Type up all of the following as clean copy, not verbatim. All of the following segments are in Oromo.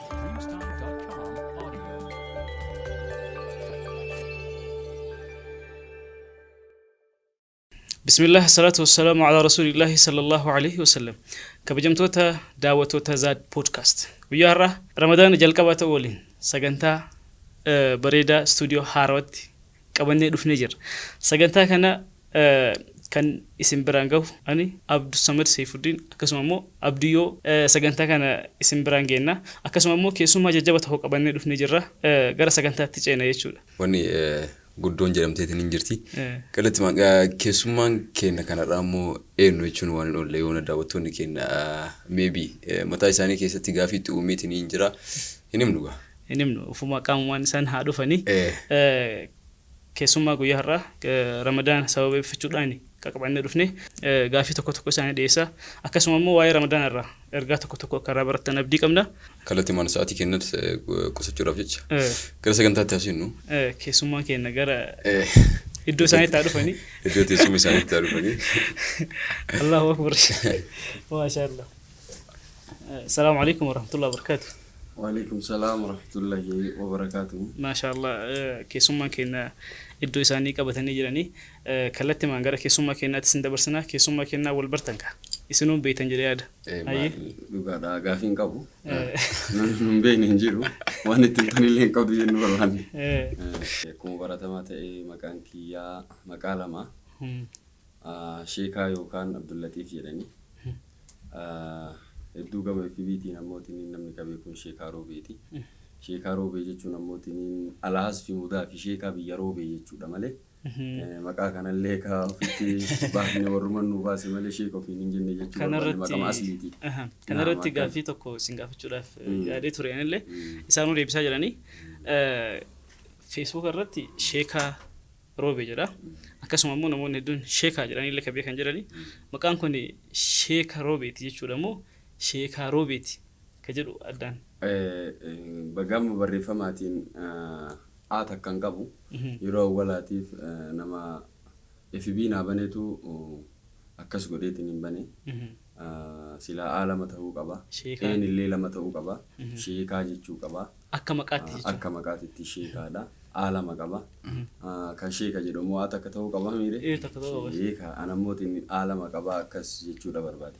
Dreamstime.com audio. Bismillah, salaatu wassalaamu ala rasuulillaahi sallallahu alaihi wasallam. Kabajamtoota daawwattoota Zaad Podcast. Guyyaa har'aa Ramadaana jalqabaa ta'uu waliin sagantaa bareedaa istuudiyoo haarawatti qabannee dhufnee jirra. Sagantaa kana kan isin biraan gahu ani Abdussamad Seyfuddiin akkasuma immoo Abdiyyoo sagantaa kana isin biraan geenna. Akkasuma immoo keessummaa jajjaba tokko qabannee dhufnee jirra. Gara sagantaatti ceena jechuudha. Wanni guddoon jedhamteetiin hin jirti. Kallattimaan keessummaan keenya kanarraa immoo eenyu jechuun waan hin oolle yoona daawwattoonni keenya maybe mataa isaanii keessatti gaafii itti uumeetiin hin jira. Hin himnu gaa. Hin himnu, ofuma qaamumaan isaan haa dhufanii. Keessummaa guyyaa har'aa Ramadaana sababeeffachuudhaan qaqabannee dhufne gaafii tokko tokko isaanii dhiyeessa. Akkasuma immoo waa'ee Ramadaana irraa ergaa tokko tokko akka irraa barattan abdii qabna. Kallattimaan sa'aatii keenyas qusachuudhaaf jecha gara sagantaatti haa seennu. Keessummaan keenya gara iddoo isaaniitti haa dhufanii. Iddoo teessuma isaaniitti haa dhufanii. Allahu akbar. Maasha Allah. Salaamu alaikum warahmatullahi wabarakatuh. Waalaikum salaam warahmatullahi wabarakaatuh. Maasha Allah, keessummaan keenya iddoo isaanii qabatanii jiranii. Kallattimaan gara keessummaa keenyaatti isin dabarsina. Keessummaa keenyaa wal bartan kaa. Isinuu beektan jedhee yaada. Hayyee. Dhugaadha, gaafii hin qabu. Namni nun beekne hin jiru. Waan itti himtan illee hin qabdu jennu barbaanne. Akkuma baratamaa ta'e maqaan kiyyaa maqaa lama. Sheekaa yookaan Abdullatiif jedhani. Hedduu gama FB tiin ammoo tiniin namni ka beekuun Sheekaa Roobeeti. Sheekaa Roobee jechuun ammoo tiniin Alahasfi Mudaa fi Sheekaa biyya Roobee jechuudha malee maqaa kanallee ka ofitti baafne warruman nuu baase malee sheeka ofiin hin jenne jechuu barbaanne, maqama asliiti. Kanarratti gaaffii tokko isin gaafachuudhaaf yaadee ture anillee, isaanuu deebisaa jiranii. Facebook irratti Sheekaa Roobee jedha. Akkasuma immoo namoonni hedduun Sheekaa jedhanii illee kan beekan jedhani. Maqaan kun Sheeka Roobeeti jechuudha moo Sheekaa Roobeeti ka jedhu addaan? Gama barreeffamaatiin A takka hin qabu. Yeroo awwalaatiif nama FB naa banetu akkas godheetiin hin bane. Silaa A lama ta'uu qaba. Sheekaa. Een illee lama ta'uu qaba. Sheekaa jechuu qaba. Akka maqaatti jechuudha. Akka maqaatitti sheekaadha. A lama qaba. Kan sheeka jedhu immoo A takka ta'uu qaba miire? Ee, takka ta'uu qaba. Sheeka. Ana immoo A lama qaba akkas jechuudha barbaade.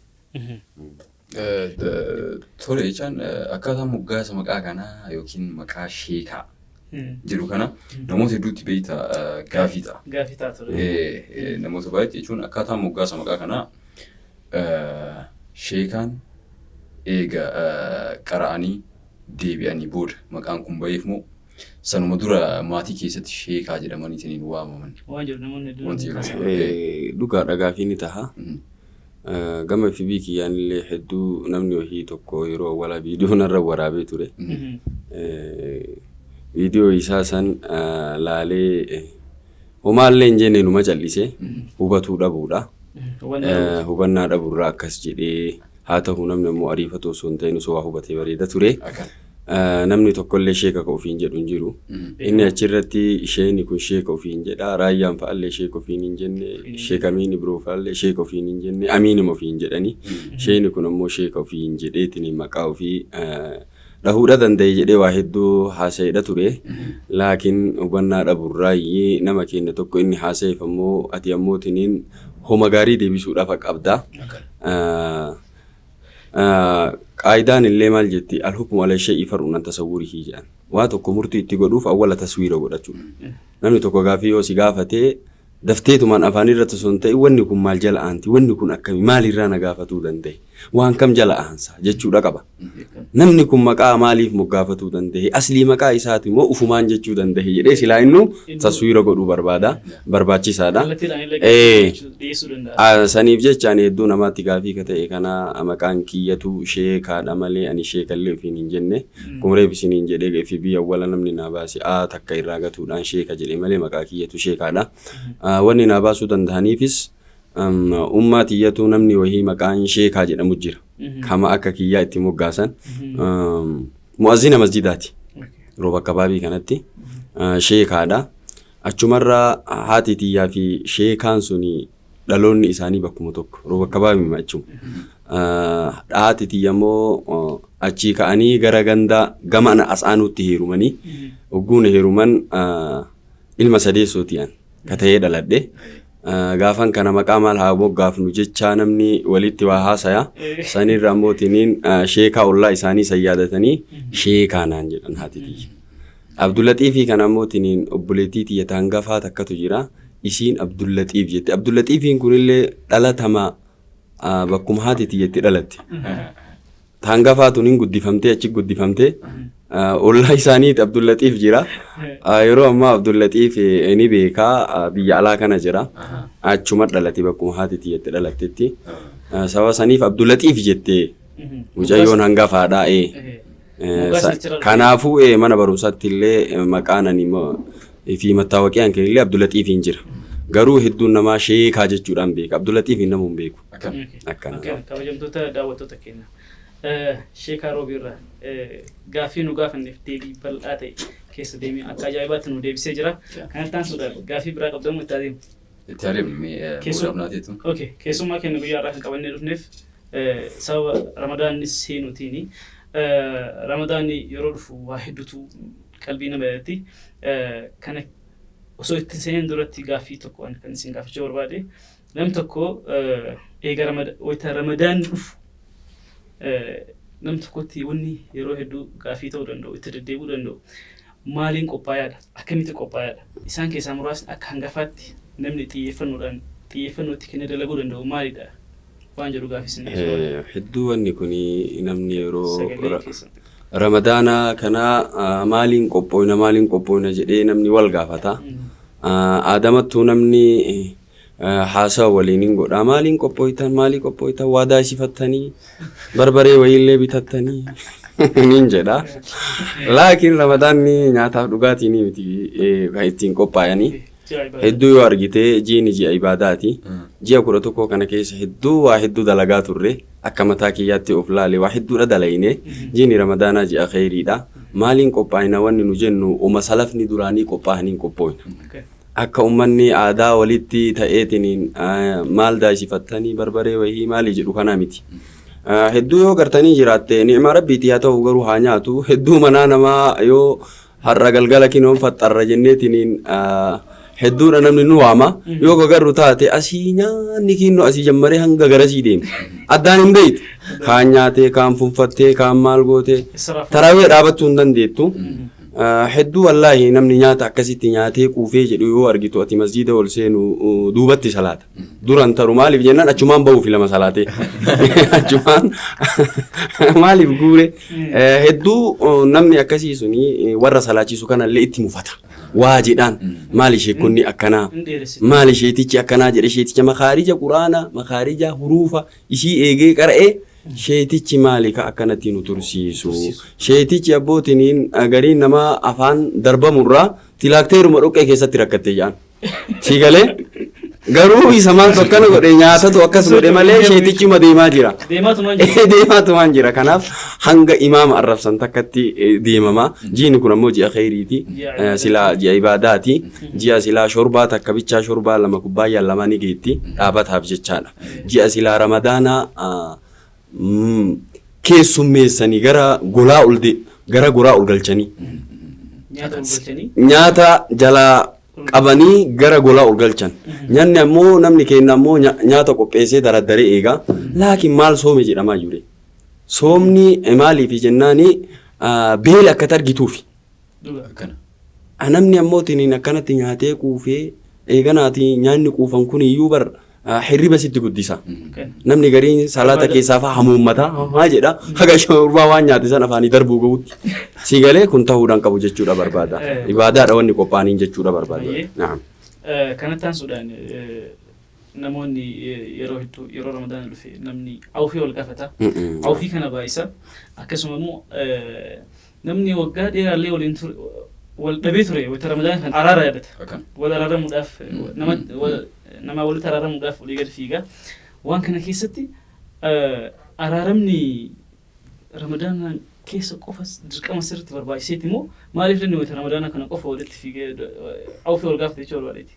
Tole jechaan akkaataa moggaasa maqaa kanaa yookiin maqaa sheekaa jedhu kana namoota hedduutti beekta gaafii ta'a. Gaafii ta'a ture. Namoota baay'eetti jechuun akkaataa moggaasa maqaa kanaa sheekaan eega qara'anii deebi'anii booda maqaan kun baheef moo sanuma dura maatii keessatti sheekaa jedhamaniitiin waamaman? Waan jedhu namoonni hedduun Wanti jedhu. kaasan. Dhugaadha, gaafii ni taha. Gama FB kiyyaan illee hedduu namni wahii tokko yeroo awwalaa viidiyoo narra waraabee ture. Viidiyoo isaa san laalee homaallee hin jenne, numa cal'ise, hubatuu dhabuudha. Hubannaa dhabuudha. Hubannaa dhabuurraa akkas jedhee haa ta'u, namni ammoo ariifatu osoo hin ta'in osoo waa hubatee bareeda ture. Namni tokkollee sheeka ka ofiin jedhu hin jiru. Inni achirratti sheeni kun sheeka ofiin jedha. Raayyaan fa'allee sheeka ofiin hin jenne. Sheekamiin biroo fa'allee sheeka ofiin hin jenne. Amiinuma ofiin jedhani. Sheeni kun ammoo sheeka ofiin jedheetiin maqaa ofii dhahuudha danda'e jedhee waa hedduu haasa'eedha ture. Laakiin hubannaa dhaburraayi nama keenya tokko inni haasa'eef ammoo ati ammoo tiniin homa gaarii deebisuudhaaf qabda. Qaayidaan illee maal jetti? Al-hukmu ala shay'i far'un an tasawwurihi jedhan. Waa tokko murtii itti godhuuf awwala taswiira godhachuudha. Namni tokko gaafii yoo si gaafate dafteetumaan afaan irratti osoo hin ta'in, wanni kun maal jala aanti, wanni kun akkami, maalirraa na gaafatuu danda'e, waan kam jala aansa jechuudha qaba. Namni kun maqaa maaliif moggaafatuu danda'e, aslii maqaa isaati moo ufumaan jechuu danda'e jedhee silaa innu taswiira godhuu barbaada, barbaachisaadha. Kallattiidhaan illee dhiyeessuu danda'a. Saniif jecha ani hedduu namaatti gaafii ka ta'e kana, maqaan kiyyatu sheekaadha malee ani sheekallee ofiin hin jenne. Akkuma reef isiniin jedhee, FB awwala namni naa baase A takka irraa gatuudhaan sheeka jedhe malee maqaa kiyyatu sheekaadha. Wanni naa baasuu danda'aniifis ummaa tiyyatu namni wahii maqaan sheekaa jedhamu jira. Kama akka kiyyaa itti moggaasan. Mu'azzina masjidaati. Rooba akabaabii kanatti sheekaadha. Achumarraa haati tiyyaa fi sheekaan suni dhaloonni isaanii bakkuma tokko. Rooba akabaabii achuma. Haati tiyya immoo achii ka'anii gara ganda gama as aanutti heerumanii hogguun heeruman ilma sadeessooti an ka ta'ee dhaladhe. Gaafan kana maqaa maal haa moggaafnu jechaa namni walitti waa haasaya. Sanirra ammoo tiniin sheekaa ollaa isaanii san yaadatanii sheekaa naan jedhan haati tiyya. Abdullaxiifii kana ammoo tiniin obboleettii tiyya ta hangafaa takkatu jira. Isiin Abdullaxiif jette. Abdullaxiifiin kunillee dhalatama bakkuma haati tiyya itti dhalatte. Ta hangafaa tun hin guddifamtee achi guddifamtee ollaa isaaniiti Abdullaxiif jira. Yeroo ammaa Abdullaxiif ni beekaa biyya alaa kana jira. Achuma dhalate bakkuma haati tiyya itti dhalattetti. Sababa saniif Abdullaxiif jettee mucayyoon hangafaadha. Kanaafuu mana barumsaatti illee maqaan ani fi mattaawaqiyaan kee illee Abdullaxiifiin jira. Garuu hedduun namaa sheekaa jechuudhaan beeka. Abdullaxiifiin namuu hin beeku. Akkana. Kabajamtoota daawwattoota keenya. Sheekaa Roobiirraa gaaffii nu gaafanneef deebii bal'aa ta'e keessa deemee akka ajaa'ibaatti nu deebisee jira. Kanatti aansuudhaan gaaffii biraa qabdamu itti adeemu. Itti adeemnu mee booda. Okay, keessummaa keenya guyyaa har'aa kan qabannee dhufneef sababa Ramadaanni seenuutiini. Ramadaanni yeroo dhufu waa hedduutu qalbii nama irratti kana osoo itti hin seenin duratti gaaffii tokko kan isin gaafachuu barbaade, namni tokko eega wayita Ramadaanni dhufu nam tokkotti wanni yeroo hedduu gaaffii ta'uu danda'u, itti deddeebi'uu danda'u, maaliin qophaayaadha, akkamitti qophaayaadha? Isaan keessaa muraasni akka hangafaatti namni xiyyeeffannoodhaan xiyyeeffannoo itti kennee dalaguu danda'u maalidha waan jedhu gaaffii isin dhiyeessuu barbaade. Hedduu wanni kun namni yeroo Sagalee keessan. Ramadaana kana maaliin qophooyna, maaliin qophooyna jedhee namni wal gaafata. Aadamattuu namni haasawa waliin hin godha. Maaliin qophooytan, maalii qophooytan, waadaa isifattanii, barbaree wayiillee bitattanii niin jedha. Laakiin Ramadaanni nyaataaf dhugaatii ni miti kan ittiin qophaa'anii. Ji'a ibaadaa. Hedduu yoo argite jiini ji'a ibaadaati. Ji'a 11 kana keessa hedduu waa hedduu dalagaa turre. Akka mataa kiyyaatti of laale waa hedduudha dalayne. Jiini Ramadaanaa ji'a kheyriidha. Maaliin qophaa'ina wanni nu jennu uma salafni duraanii qophaa'aniin qophooyna. Akka ummanni aadaa walitti ta'eetiniin maal daayisifattanii, barbaree wayii maalii jedhu kanaa miti. Hedduu yoo gartanii jiraatte ni'ima rabbiiti haa ta'u, garuu haa nyaatu. Hedduu manaa namaa yoo har'a galgala kinoon faxxarra jenneetiniin hedduudha namni nu waama. Yoo gagarru taate asii nyaanni kinnoo asii jammaree hanga garasii deema. Addaan hin beeytu. Kaan nyaatee, kaan funfattee, kaan maal gootee. Israaf. Tarawee dhaabachuu hin dandeettu. Hedduu wallaahi namni nyaata akkasitti nyaatee quufee jedhu yoo argitu ati masjiida ol seenu duubatti salaata. Duran taru maaliif jennaan achumaan bahuufi lama salaatee. Achumaan maaliif guure hedduu namni akkasii suni warra salaachisu kanallee itti mufata. Waa jedhaan maali sheekonni akkanaa, Hin dheeressite. maali sheetichi akkanaa jedhe, sheeticha makaarija quraana makaarija huruufa ishii eegee qara'ee, sheetichi maali ka akkanatti nu tursiisu? Sheetichi abbootiin gariin namaa afaan darbamurraa tilaakteeruma dhoqqee keessatti rakkatte jedhan. Si galee garuu isa maaltu akkana godhe, nyaatatu akkas godhe malee sheetichuma deemaa jira. Deemaatumaan jira. Deemaatumaan jira. Kanaaf hanga imaama arrabsan takkatti deemama. Jiini kun ammoo ji'a kheyriiti. Ji'a ibaadaati. Silaa ji'a ibaadaati. Ji'a silaa shorbaa takka bichaa, shorbaa lama kubbaayyaa lama ni geetti dhaabataaf jechaadha. Ji'a silaa Ramadaanaa keessummeessanii gara golaa ol gara goraa ol galchanii. Nyaata ol galchanii. Nyaata jalaa qabanii gara golaa ol galchan. Nyaanni ammoo namni keenya ammoo nyaata qopheessee daraddaree eega. Laakiin maal soome jedhamaa jiru. Soomni maaliif jennaani beela akka argituufi. Dhuga. Akkana. Namni ammoo tiniin akkanatti nyaatee quufee eeganaati nyaanni quufan kun iyyuu bar hirriba sitti guddisa. Namni gariin salaata keessaa fa'aa hamuummata haa jedha haga shorbaa waan nyaate san afaanii darbuu gahutti. Si galee kun ta'uudhaan qabu jechuudha barbaada. Ibaadaadha wanni qophaa'aniin jechuudha barbaada. Baay'ee. Naam. Kanatti aansuudhaan namoonni yeroo hedduu yeroo Ramadaana dhufe namni awfii wal gaafata. Awfii kana baay'isa. Akkasuma immoo namni waggaa dheeraallee waliin ture wal dhabee ture wayita Ramadaana kana araara yaadata. Akkana. Wal araaramuudhaaf nama namaa walitti araaramuudhaaf olii gadi fiiga. Waan kana keessatti araaramni Ramadaana keessa qofa dirqama sirriitti barbaachiseeti moo maaliif namni wayita Ramadaana kana qofa walitti fiigee awfii wal gaafate jechuu barbaadeeti?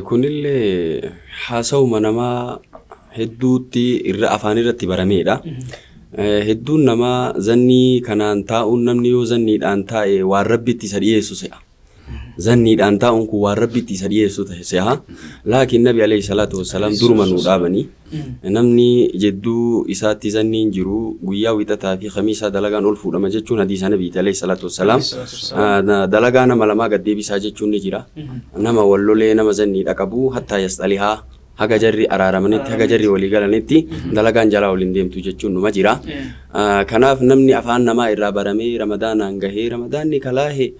Kunillee haasawuma namaa Hedduutti irra afaan irratti barameedha. Hedduun namaa zannii kanaan taa'uun, namni yoo zanniidhaan taa'e waan Rabbitti isa dhiyeessu se'a. Zanniidhaan taa'uun kun waan Rabbitti isa dhiyeessu se'a. Laakiin Nabi alayhi salaatu wassalaam duruma nuu dhaabanii, namni jidduu isaatti zanniin jiru guyyaa Wixataa fi Khamiisaa dalagaan ol fuudhama jechuun hadiisa Nabiiti alayhi salaatu wassalaam. Dalagaa nama lamaa gad deebisaa jechuun ni jira. Nama wal lolee, nama zanniidha qabu, hattaa yasxalihaa, haga jarri araaramanitti, haga jarri walii galanitti dalagaan jalaa waliin deemtu jechuun numa jira. Kanaaf namni afaan namaa irraa baramee Ramadaanaan gahee, Ramadaanni kalaahe,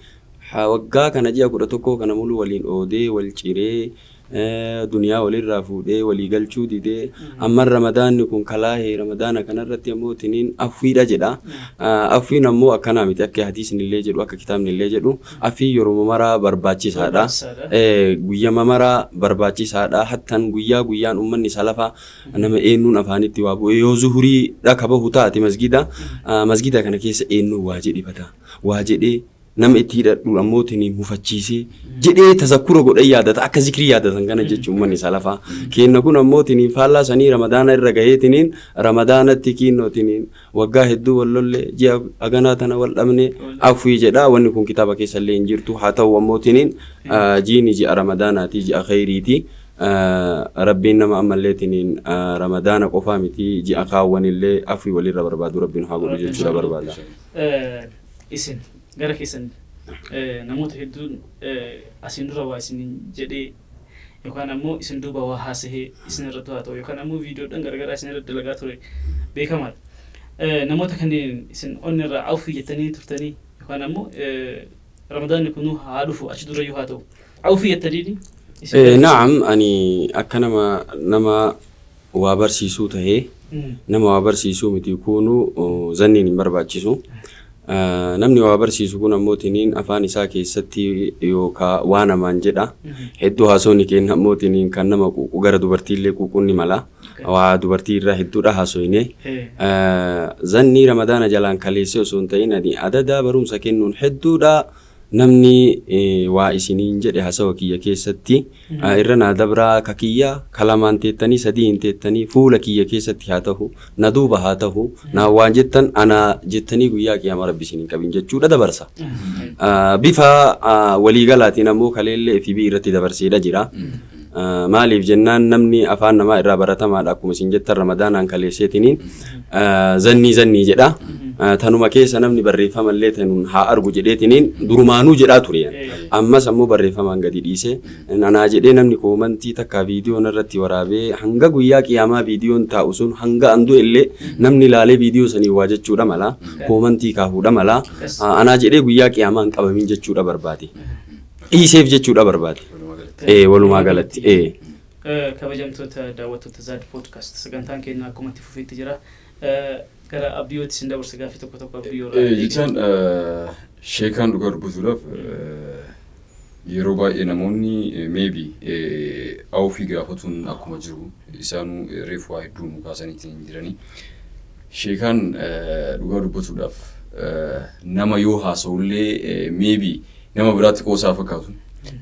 waggaa kana ji'a 11 kana mulu waliin oodee, wal ciree, duniyaa walirraa fuudhee, walii galchuu didee, amma Ramadaanni kun kalaahee, Ramadaana kanarratti ammoo tiniin afwiidha jedha. Afwiin ammoo akkanaa miti. Akka hadiisni illee jedhu, akka kitaabni illee jedhu, afii yeroo maraa barbaachisaadha. Guyyama maraa barbaachisaadha. Hattan guyyaa guyyaan uummanni salafa nama eenyuun afaanitti waa bu'e, yoo zuhurii dhaka bahu taate, masgida kana keessa eenyuun waa jedhi bata waa jedhee, nama itti hidhadhu ammoo tiniin mufachiisee jedhee tazakkura godhee yaadata, akka zikrii yaadatan kana jechuun. Uummanni salafaa kenna kun ammoo tiniin faallaa sanii Ramadaana irra gahee, tiniin Ramadaanatti kiinnoo tiniin waggaa hedduu wal lolle, ji'a haganaa tana wal dhabne, afwii jedha. Wanni kun kitaaba keessa illee hin jirtu. Haa ta'u ammoo tiniin jiini ji'a Ramadaanaati, ji'a khayriiti. Rabbiin nama ammallee tiniin Ramadaana qofaa miti, ji'a kaawwanillee afwii walirra barbaadu Rabbiin haa godhu jechuudha barbaada. Isin gara keessan namoota hedduun asiin dura waa isin jedhee yookaan ammoo isin duuba waa haasahee isin irratti haa ta'u, yookaan ammoo viidiyoodhaan garaagaraa isin irratti dalagaa ture beekamaadha. Namoota kanneen isin onni irraa awfii jettanii turtanii, yookaan ammoo Ramadaanni kunuu haa dhufu achi durayyuu haa ta'u, awfii jettanii? Naam, ani akka nama waa barsiisuu tahee, nama waa barsiisuu miti, kunu zanniin hin barbaachisu. Namni waa barsiisu kun ammoo tiniin afaan isaa keessatti yookaan waa namaan jedha. Hedduu haasawni keenya ammoo tiniin kan nama quuqu, gara dubartiillee quuquun ni mala. Waa dubartii irraa hedduudha haasoyne. Zanni Ramadaana jalaan kaleessee osoo hin ta'in, ani adadaa barumsa kennuun hedduudha. Namni waa isiniin jedhe hasawa kiyya keessatti irra naa dabraa, ka kiyya ka lamaan teettanii, sadii hin teettanii, fuula kiyya keessatti haa ta'u, na duuba haa ta'u, naa waan jettan ana jettanii guyyaa Qiyaamaa Rabbi isin hin qabin jechuudha dabarsa. Bifa waliigalaatiin ammoo kaleellee FB irratti dabarseedha jira. Maaliif jennaan, namni afaan namaa irraa baratamaadha. Akkuma isin jettan, Ramadaanaan kaleesseetiniin zannii zannii jedha. Tanuma keessa namni barreeffamallee tanuun haa argu jedheetiniin durumaanuu jedhaa ture. Ammas ammoo barreeffamaan gadi dhiise. Anaa jedhee namni koomantii takka viidiyoon irratti waraabee, hanga guyyaa Qiyaamaa viidiyoon taa'u sun, hanga an du'e illee namni ilaalee viidiyoo sanii waa jechuudha mala. Koomantii kaahuudha mala. Anaa jedhee guyyaa Qiyaamaa hin qabamin jechuudha barbaade. Dhiiseef jechuudha barbaade. Walumaa galatti. Kabajamtoota daawwattoota Zaad Podcast, sagantaan keenya akkuma itti fufeetti jira. Gara Abdiyyootti isin dabarsa, gaaffii tokko tokko Abdiyyoo irraa. Jechaan sheekaan dhugaa dubbatuudhaaf, yeroo baay'ee namoonni maybe awfii gaafatuun akkuma jiru, isaanuu reefu waa hedduu nu kaasaniitiin hin jiranii. Sheekaan dhugaa dubbatuudhaaf nama yoo haasa'ullee, maybe nama biraatti qoosaa fakkaatu.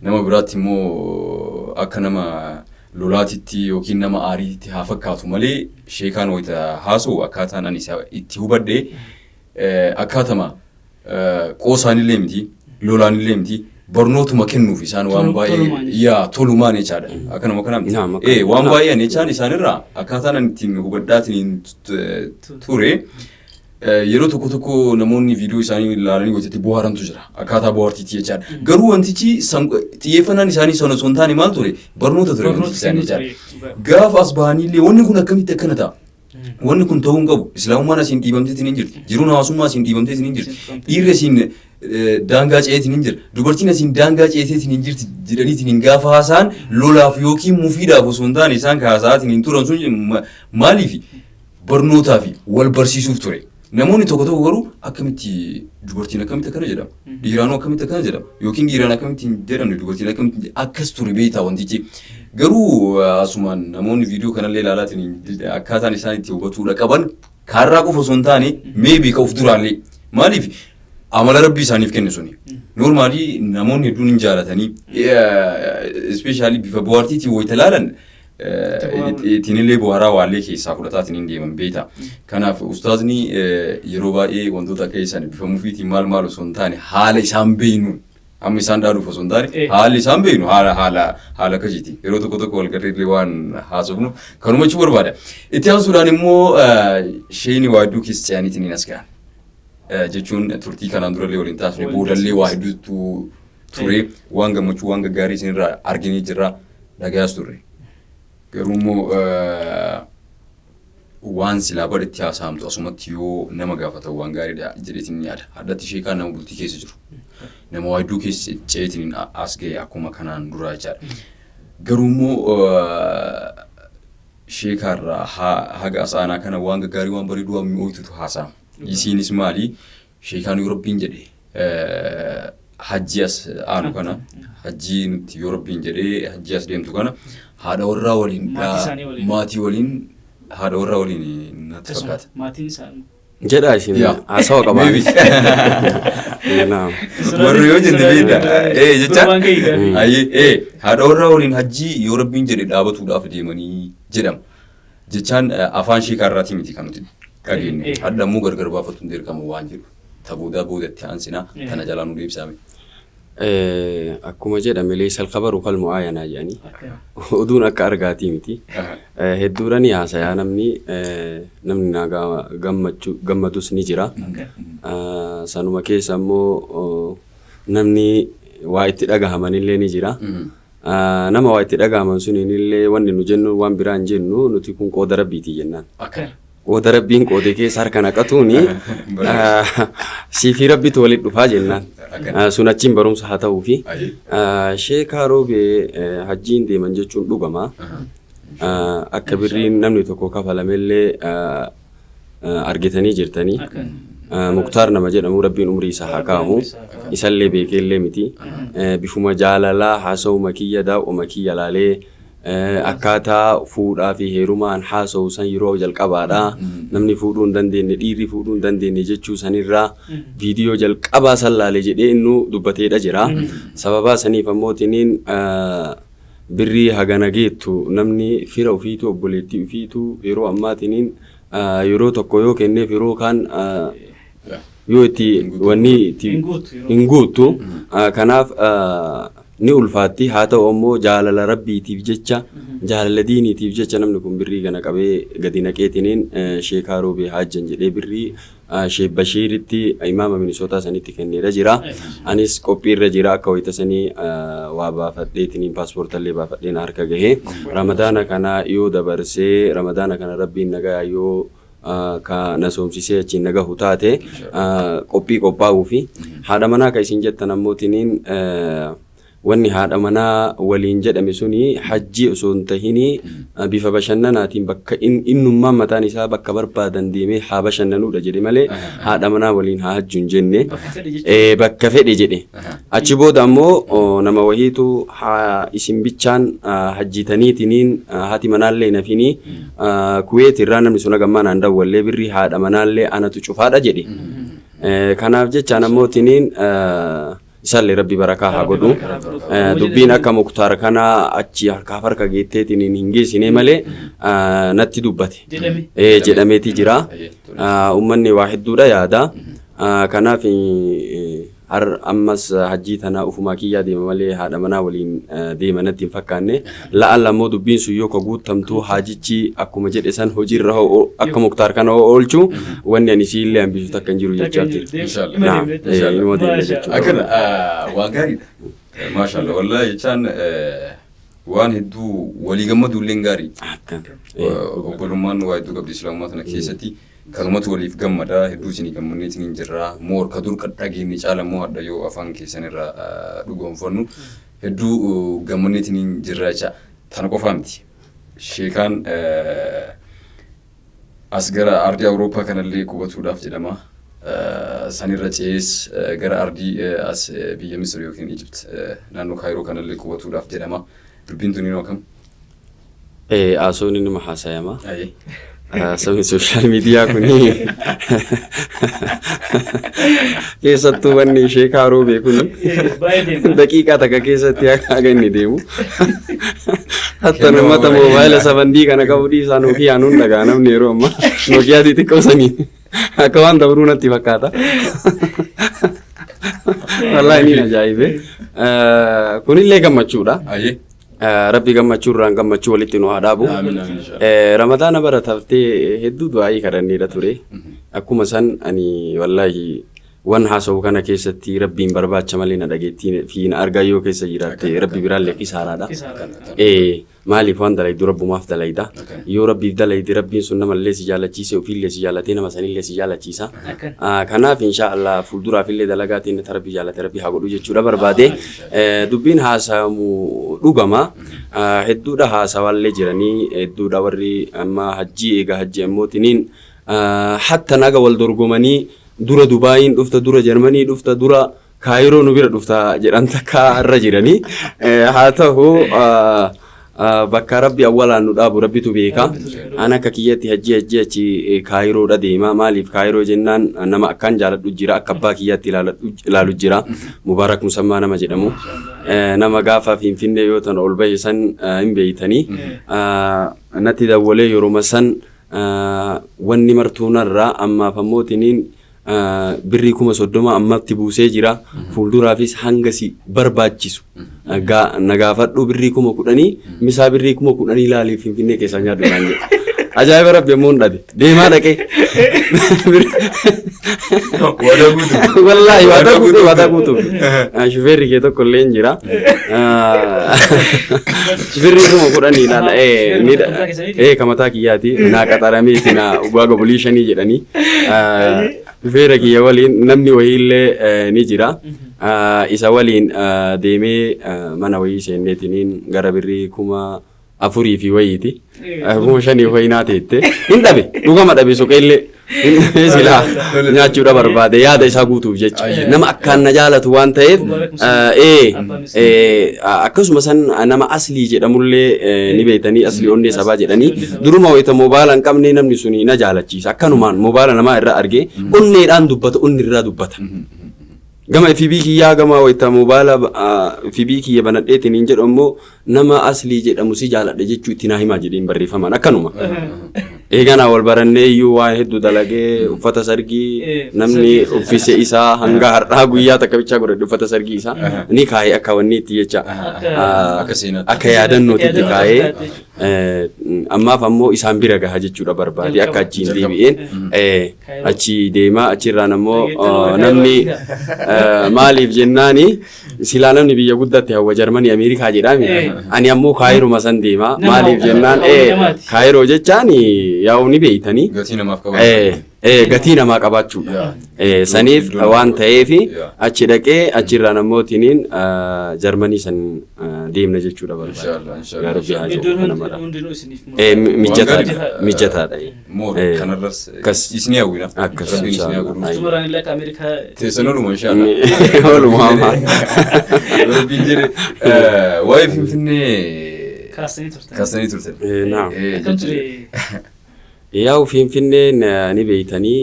Nama biraatti immoo akka nama lolaatitti yookiin nama aariitti haa fakkaatu malee, sheekaan wayita haasa'u akkaataan ani isa itti hubadhe akkaatama qoosaanillee miti, lolaanillee miti, barnootuma kennuuf isaan waan baay'ee yaa tolumaan jechaadha. Akkanuma kana miti. Waan baay'ee ani jechaan isaanirraa akkaataan ani ittiin hubadhaatiin ture, yeroo tokko tokko namoonni viidiyoo isaanii ilaalanii wayitatti bohaarantu jira. Akkaataa bohaartiitti jechaadha. Garuu wantichi xiyyeeffannaan isaanii sana osoo hin taane maal ture? Barnoota ture wantichi isaanii jechaadha. Gaafa as bahanii illee, wanni kun akkamitti akkana ta'a? Wanni kun ta'uu hin qabu. Islaamummaan asiin dhiibamteetiin hin jirti. Jiruun hawaasummaa asiin dhiibamteetiin hin jirti. Dhiirri asiin daangaa ce'eetiin hin jira. Dubartiin asiin daangaa ce'eetiin hin jirti jedhaniitiin hin gaafa haasa'an, lolaaf yookiin mufiidhaaf osoo hin taane, isaan haasa'aatiin hin turan sun maaliifi? Barnootaa fi wal barsiisuuf ture. Namoonni tokko tokko garuu akkamitti dubartiin akkamitti akkana jedhama? Dhiiraanoo akkamitti akkana jedhama? Yookiin dhiiraan akkamitti hin jedhamne, dubartiin akkamitti akkas ture beektaa wantichi. Garuu asumaan namoonni viidiyoo kanallee ilaalaatiin akkaataan isaan itti hubatuudha qaban, kaarraa qofa osoo hin taane, maybe ka of duraallee, maaliif amala Rabbii isaaniif kenne suni. Normally namoonni hedduun hin jaalatanii, especially bifa bohaartiitiin wayita ilaalan. Ittiinillee bohaaraa waallee keessaa fudhataatiin hin deeman beekta. Kanaaf ustaazni yeroo baay'ee wantoota akka isaan bifa mufiitiin maal maal osoo hin taane haala isaan beeknuun amma isaan dhaaluuf osoo hin taane haalli isaan beeknu haala haala haala akkasiiti. Yeroo tokko tokko wal garreellee waan haasofnu kanuma jechuu barbaada. Itti aansuudhaan immoo sheeni waa hedduu keessa ce'aniitiin as gahan. Jechuun turtii kanaan durallee waliin taasifne boodallee waa hedduutu ture, waan gammachuu waan gaggaarii isinirraa arginee jirra, dhagayaas turre. Garuu immoo waan silaa badhetti haasa'amtu asumatti yoo nama gaafatan waan gaariidha jedheetiin yaada. Haddatti sheekaan nama bultii keessa jiru. Nama waa hedduu keessa ce'eetiin as ga'e akkuma kanaan duraa jechaadha. Garuu immoo sheekaarraa haga as aanaa kana waan gaggaarii, waan bareedu, waan mi'ooytutu haasa'ama. Isiinis maali? Sheekaan yoo Rabbiin jedhe hajji as aanu kana, hajjii nutti yoo Rabbiin jedhee hajjii as deemtu kana haadha warraa waliin, maatii waliin, haadha warraa waliin natti fakkaata. Maatiin isaanii. Jedha isin haasawa qabaa. Warri yoo jenne beekta. Jecha haadha warraa waliin hajjii yoo Rabbiin jedhe dhaabatuudhaaf deemanii jedhama. Jechaan afaan sheekaarraatii miti kan nuti dhageenye. Hadha immoo gargar baafatuun dirqama waan jedhu. Ta boodaa boodatti aansinaa tana jalaa nu deebisaame. Akkuma jedhame leessal kabaru kalmu aayanaa jedhanii, oduun akka argaatii miti. Hedduudha ni haasayaa namni, namni naa gammachuu gammadus ni jira. Sanuma keessa immoo namni waa itti dhagahamanillee ni jira. Nama waa itti dhagahaman suniinillee wanni nu jennu waan biraa hin jennu, nuti kun qooda Rabbiiti jennaan. Qooda Rabbiin qoode keessa harka naqatuuni siifii Rabbitu walitti dhufaa jennaan. Sun achiin barumsa haa ta'uufi. Sheekaa Roobee hajjiin deeman jechuun dhugama. Akka birriin namni tokko kafalamellee argitanii jirtanii. Muktaar nama jedhamu, Rabbiin umrii isaa haa kaa'u. Isallee beekeellee miti. Bifuma jaalalaa haasawuma kiyya, daaw'uma kiyya laalee akkaataa fuudhaa fi heerumaan haasa'u san yeroo jalqabaadha. Namni fuudhuu hin dandeenye, dhiirri fuudhuu hin dandeenye jechuu sanirraa viidiyoo jalqabaa san laale jedhee innuu dubbateedha jira. Sababaa saniif ammoo tiniin birrii hagana geettu namni fira ofiitu, obboleettii ofiitu yeroo ammaatiniin yeroo tokko yoo kenneef yeroo kaan yoo itti wanni itti hin guuttu, kanaaf ni ulfaatti. Haa ta'u ammoo jaalala Rabbiitiif jecha, jaalala diiniitiif jecha namni kun birrii kana qabee gadi naqeetiniin Sheekaa Roobee haajjan jedhee birrii Sheek Bashiiritti, imaama Minisootaa sanitti kenneera jira. Anis qophiirra jira, akka wayita sanii waa baafadheetiniin paaspoortallee baafadheen harka gahee Ramadaana kana yoo dabarsee, Ramadaana kana Rabbiin nagayaa yoo ka na soomsisee achiin na gahu taate qophii qophaa'uu fi haadha manaa ka isin jettan ammootiniin wanni haadha manaa waliin jedhame suni hajjii osoo hin tahinii bifa bashannanaatiin bakka innummaan mataan isaa bakka barbaadan deemee haa bashannanuudha jedhe malee haadha manaa waliin haa hajju hin jenne. Bakka fedhe jedhe. Achi booda ammoo nama wahiitu haa isin bichaan hajjitaniitiniin haati manaallee hin hafinii Kuweet irraa namni sun hagammaa naan dawwallee birrii haadha manaallee anatu cufaadha jedhe. Kanaaf jechaan ammoo tiniin isaallee Rabbi barakaa haa godhu. Dubbiin akka Muktaar kana achi harkaaf harka geetteetiin hin geessine malee natti dubbate. Jedhameeti jira. Uummanni waa hedduudha yaada. Kanaaf har ammas hajjii tana ufumaa kiyyaa deema malee haadha manaa waliin deema natti hin fakkaanne. La'alla ammoo dubbiin sun yoo ka guuttamtu, haajichi akkuma jedhe san hojiirra akka Muktaar kana oolchu, wanni ani siillee hambisu takka hin jiru jechaa jira. Inuma deemna jechuudha. Akkana waan gaariidha. Maashaallah, wallahi jechaan waan hedduu walii gammaduu illee gaarii. Obbolummaan waa hedduu qabdi Islaamummaa tana keessatti. Kanumatu waliif gammada, hedduu isinii gammanneetiin hin jirra. Moor ka dur dhageenye caala immoo hadha yoo afaan keessan irraa dhugoonfannu hedduu gammanneetiin hin jirra jecha. Tana qofaa miti. Sheekaan as gara ardii Awurooppaa kanallee qubatuudhaaf jedhama. Sanirra ce'ees gara ardii as biyya Misir yookiin Ijipt naannoo Kaayiroo kanallee qubatuudhaaf jedhama. Dubbiin tuniinoo akkam? Haasawni nima haasayama. Sabni social media kuni keessattuu wanni ishee kaaroo beekuni Baay'ee deema. daqiiqaa takka keessatti haga inni deemu. Hatta uummata moobaayila sabandii kana qabu dhiisaa Nokiyaa nuun dhagaa namni yeroo ammaa Nokiyaa xixiqqoo sanii akka waan dabruu natti fakkaata. Wallaahi ni ajaa'ibe. Kunillee gammachuudha. Ayyee. Rabbi gammachuu irraan gammachuu walitti nu haa dhaabu. Amiin amiin inshallah. Ramadaana bara taftee hedduu du'aayii kadhanneedha ture. Akkuma san ani wallaahi wan haasa'u kana keessatti Rabbiin barbaacha malee na dhageettii fi na argaa yoo keessa jiraatte Rabbi biraallee kisaaraadha. Maaliif waan dalaydu Rabbumaaf dalayda. Yoo Rabbiif dalayde Rabbiin sun namallee si jaalachiise, ofiillee si jaalatee, nama sanillee si jaalachiisa. Kanaaf insha Allah fuulduraafillee dalagaa teenya ta Rabbi jaalate Rabbi haa godhu jechuudha barbaade. Dubbiin haasawamu dhugama. Hedduudha haasawaallee jiranii, hedduudha warri amma hajjii eega hajji ammootiniin hatta naga wal dorgomanii dura Dubaayiin dhufta, dura Jarmanii dhufta, dura Kaayiroo nu bira dhufta jedhan takka irra jiranii. Haa ta'u, bakka Rabbi awwalaan nu dhaabu Rabbitu beeka. An akka kiyyatti hajjii achi Kaayiroodha deema. Maaliif Kaayiroo jennaan nama akkaan jaaladhu jira. Akka abbaa kiyyaatti ilaalu jira. Mubaarak Musammaa nama jedhamu. Nama gaafa Finfinnee yoo tan ol bahe san hin beeytanii. Natti dawwalee yeroo san wanni martuu narraa ammaaf ammootiniin birrii 30,000 ammatti buusee jira. Fuulduraafis hanga si barbaachisu na gaafadhu, birrii 10,000 misaa birrii 10,000 ilaalii Finfinnee keessaa nyaadhu naan jedhe. Ajaa'iba Rabbi ammoo hin dhabe. Deemaa dhaqee. Waadaa guutuu. Wallaahi waadaa guutuu, waadaa guutuu. Shufeerri kee tokko illee hin jira. Birrii 10,000 ilaala. Ka mataa kiyyaati. Naa qaxarameeti naa waaga bulii shanii jedhanii. Shufeera kiyya waliin namni wayiillee ni jira. Isa waliin deemee mana wayii seenneetiniin gara birrii 4,000 fi wayiiti. 5,000 wayii naa teette. Hin dhabe, dhugama dhabe, soqeellee. Silaa nyaachuudha barbaade yaada isaa guutuuf jecha. Nama akkaan na jaalatu waan ta'eef, akkasuma san nama Aslii jedhamullee ni beektanii, Aslii onnee sabaa jedhanii, duruma wayita moobaala hin qabne namni suni na jaalachiisa. Akkanumaan moobaala namaa irraa argee onneedhaan dubbata, onni irraa dubbata. Gama FB kiyyaa, gama wayita moobaala FB kiyya banadheetiin hin jedhu ammoo nama Aslii jedhamu si jaaladha jechuu itti naa himaa jedheen barreeffamaan akkanuma. Eeganaa wal barannee iyyuu waa hedduu dalagee, uffata sargii namni uffise isaa hanga har'aa guyyaa takka bichaa godhadhe, uffata sargii isaa ni kaa'ee akka wanni itti jecha Akka seenaatti. Akka yaadannootitti kaa'ee ammaaf ammoo isaan bira gaha jechuudha barbaade akka achiin deebi'een achi deemaa, achirraan ammoo namni maaliif jennaani silaa namni biyya guddaatti hawwa, Jarmanii, Ameerikaa jedhami, ani ammoo Kaayiruma san deema. Maaliif jennaan Kaayiroo jechaan yaa'u ni beeytanii. Gatii namaaf qaban. Gatii namaa qabaachuudha. Saniif waan ta'eef achi dhaqee achirraan ammootiniin Jarmanii san deemna jechuudha barbaade. Inshallah, inshallah. Yaa Rabbi haa jedhu Iddoon kana mara. hundinuu isiniif Mijataadha. Mijataadha. More kanarras Akkas. isinii hawwina. Akkas, Rabbiin isinii haa inshallah. godhu. Xumuraan illee akka Ameerikaa Teessan oluma inshallah. Ooluma hamaa. Rabbiin jedhe waa'ee Finfinnee kaasanii turtan. Kaasanii turtan. Naam. Akkam ture? Yaa'u Finfinneen ni beeytanii,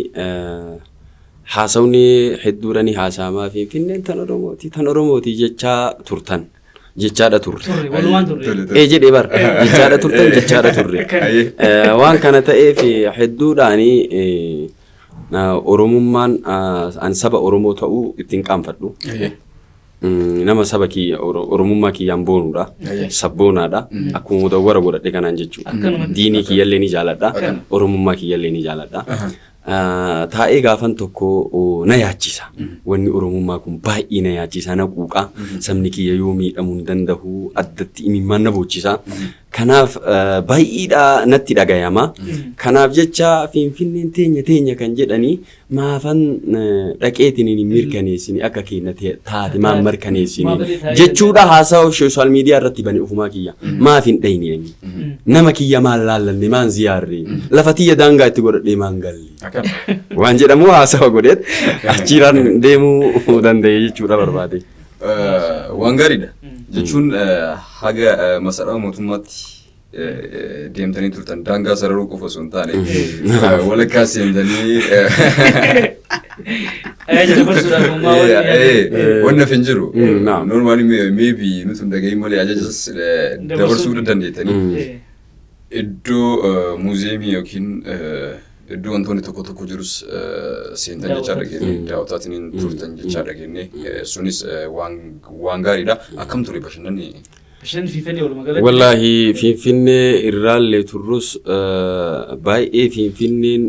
haasawni hedduudha ni haasa'amaa, Finfinneen tan Oromooti, tan Oromooti jechaa turtan, jechaadha turre. Turre, walumaan turre. Ee jedhee bar, jechaadha turtan, jechaadha turre. Waan kana ta'eef hedduudhaanii Oromummaan an saba Oromoo ta'uu ittiin qaanfadhu. Nama saba kiyya Oromummaa kiyyaan boonuudha. Sabboonaadha. Akkuma mudawwara godhadhe kanaan jechuudha. Akkanumatti. Diinii kiyyallee ni jaaladha. Oromummaa kiyyallee ni jaaladha. Taa'ee gaafan tokko na yaachisa. Wanni Oromummaa kun baay'ee na yaachisa, na quuqa. Sabni kiyya yoo miidhamuu hin danda'u, addatti imimmaan na boochisa. Kanaaf baay'eedha natti dhagayama. Kanaaf jecha Finfinneen teenya teenya kan jedhanii maafan dhaqeetiin hin mirkaneessini, akka keenya taate maan mirkaneessini jechuudha haasawa social media irratti bane ofumaa kiyya. Maaf hin dhayne ani? Nama kiyya maan laallanne, maan ziyaarre, lafa tiyya daangaa itti godhadhee maan galle? Waan jedhamu haasawa godheet achiiraan deemuu danda'e jechuudha barbaade. Waan gaariidha. Jechuun haga masaraa mootummaatti Deemtanii turtan, daangaa sararuu qofa osoo hin taane walakkaa seentanii Ajaja dabarsuudhaaf ummaa wanni wanni hafe hin jiru. Naam. Normally maybe nuti hin dhagahin malee ajajas dabarsuu dandeettanii. Iddoo muuziyeemii yookiin iddoo wantoonni tokko tokko jirus seentan jechaa dhageenye, daawwataatiin turtan jechaa dhageenye, sunis waan gaariidha. Akkam ture bashannanni? Bashannanni Finfinnee walumaa galatti. Wallaahi, Finfinnee irraallee turrus baay'ee Finfinneen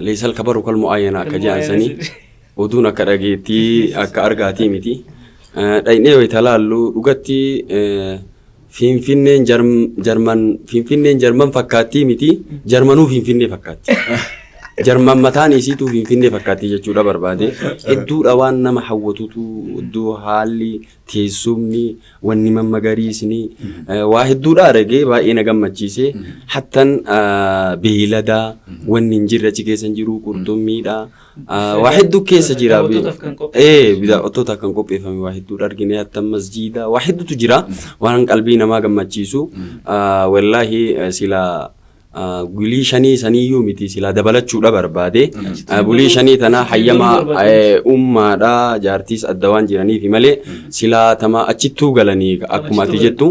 leesal kabaru kalmu ayyana akka jedhan sanii oduun akka dhageettii akka argaatii miti. Dhaqnee wayita laallu dhugatti Finfinneen Jarman, Finfinneen Jarman fakkaattii miti, Jarmanuu Finfinnee fakkaatti. Jarman mataan isiituu Finfinnee fakkaatti jechuudha barbaade. Hedduudha waan nama hawwatutu, iddoo haalli teessumni wanni mammagariisni waa hedduudha argee baay'ee na gammachiise. Hattan beeyladaa wanni hin jirre achi keessa hin jiru, qurxummiidha. Waa hedduu keessa jira. Daawwattootaaf kan qopheeffame. Daawwattootaaf kan qopheeffame waa hedduudha argine, hattan masjiida waa hedduutu jira. Waan qalbii namaa gammachiisu. Wallaahi, silaa bulii 5 saniyyuu miti, silaa dabalachuudha barbaade. Bulii 5 tana hayyama ummaadha jaartiis adda waan jiraniif malee silaa tama achittuu galanii, akkuma ati jettu,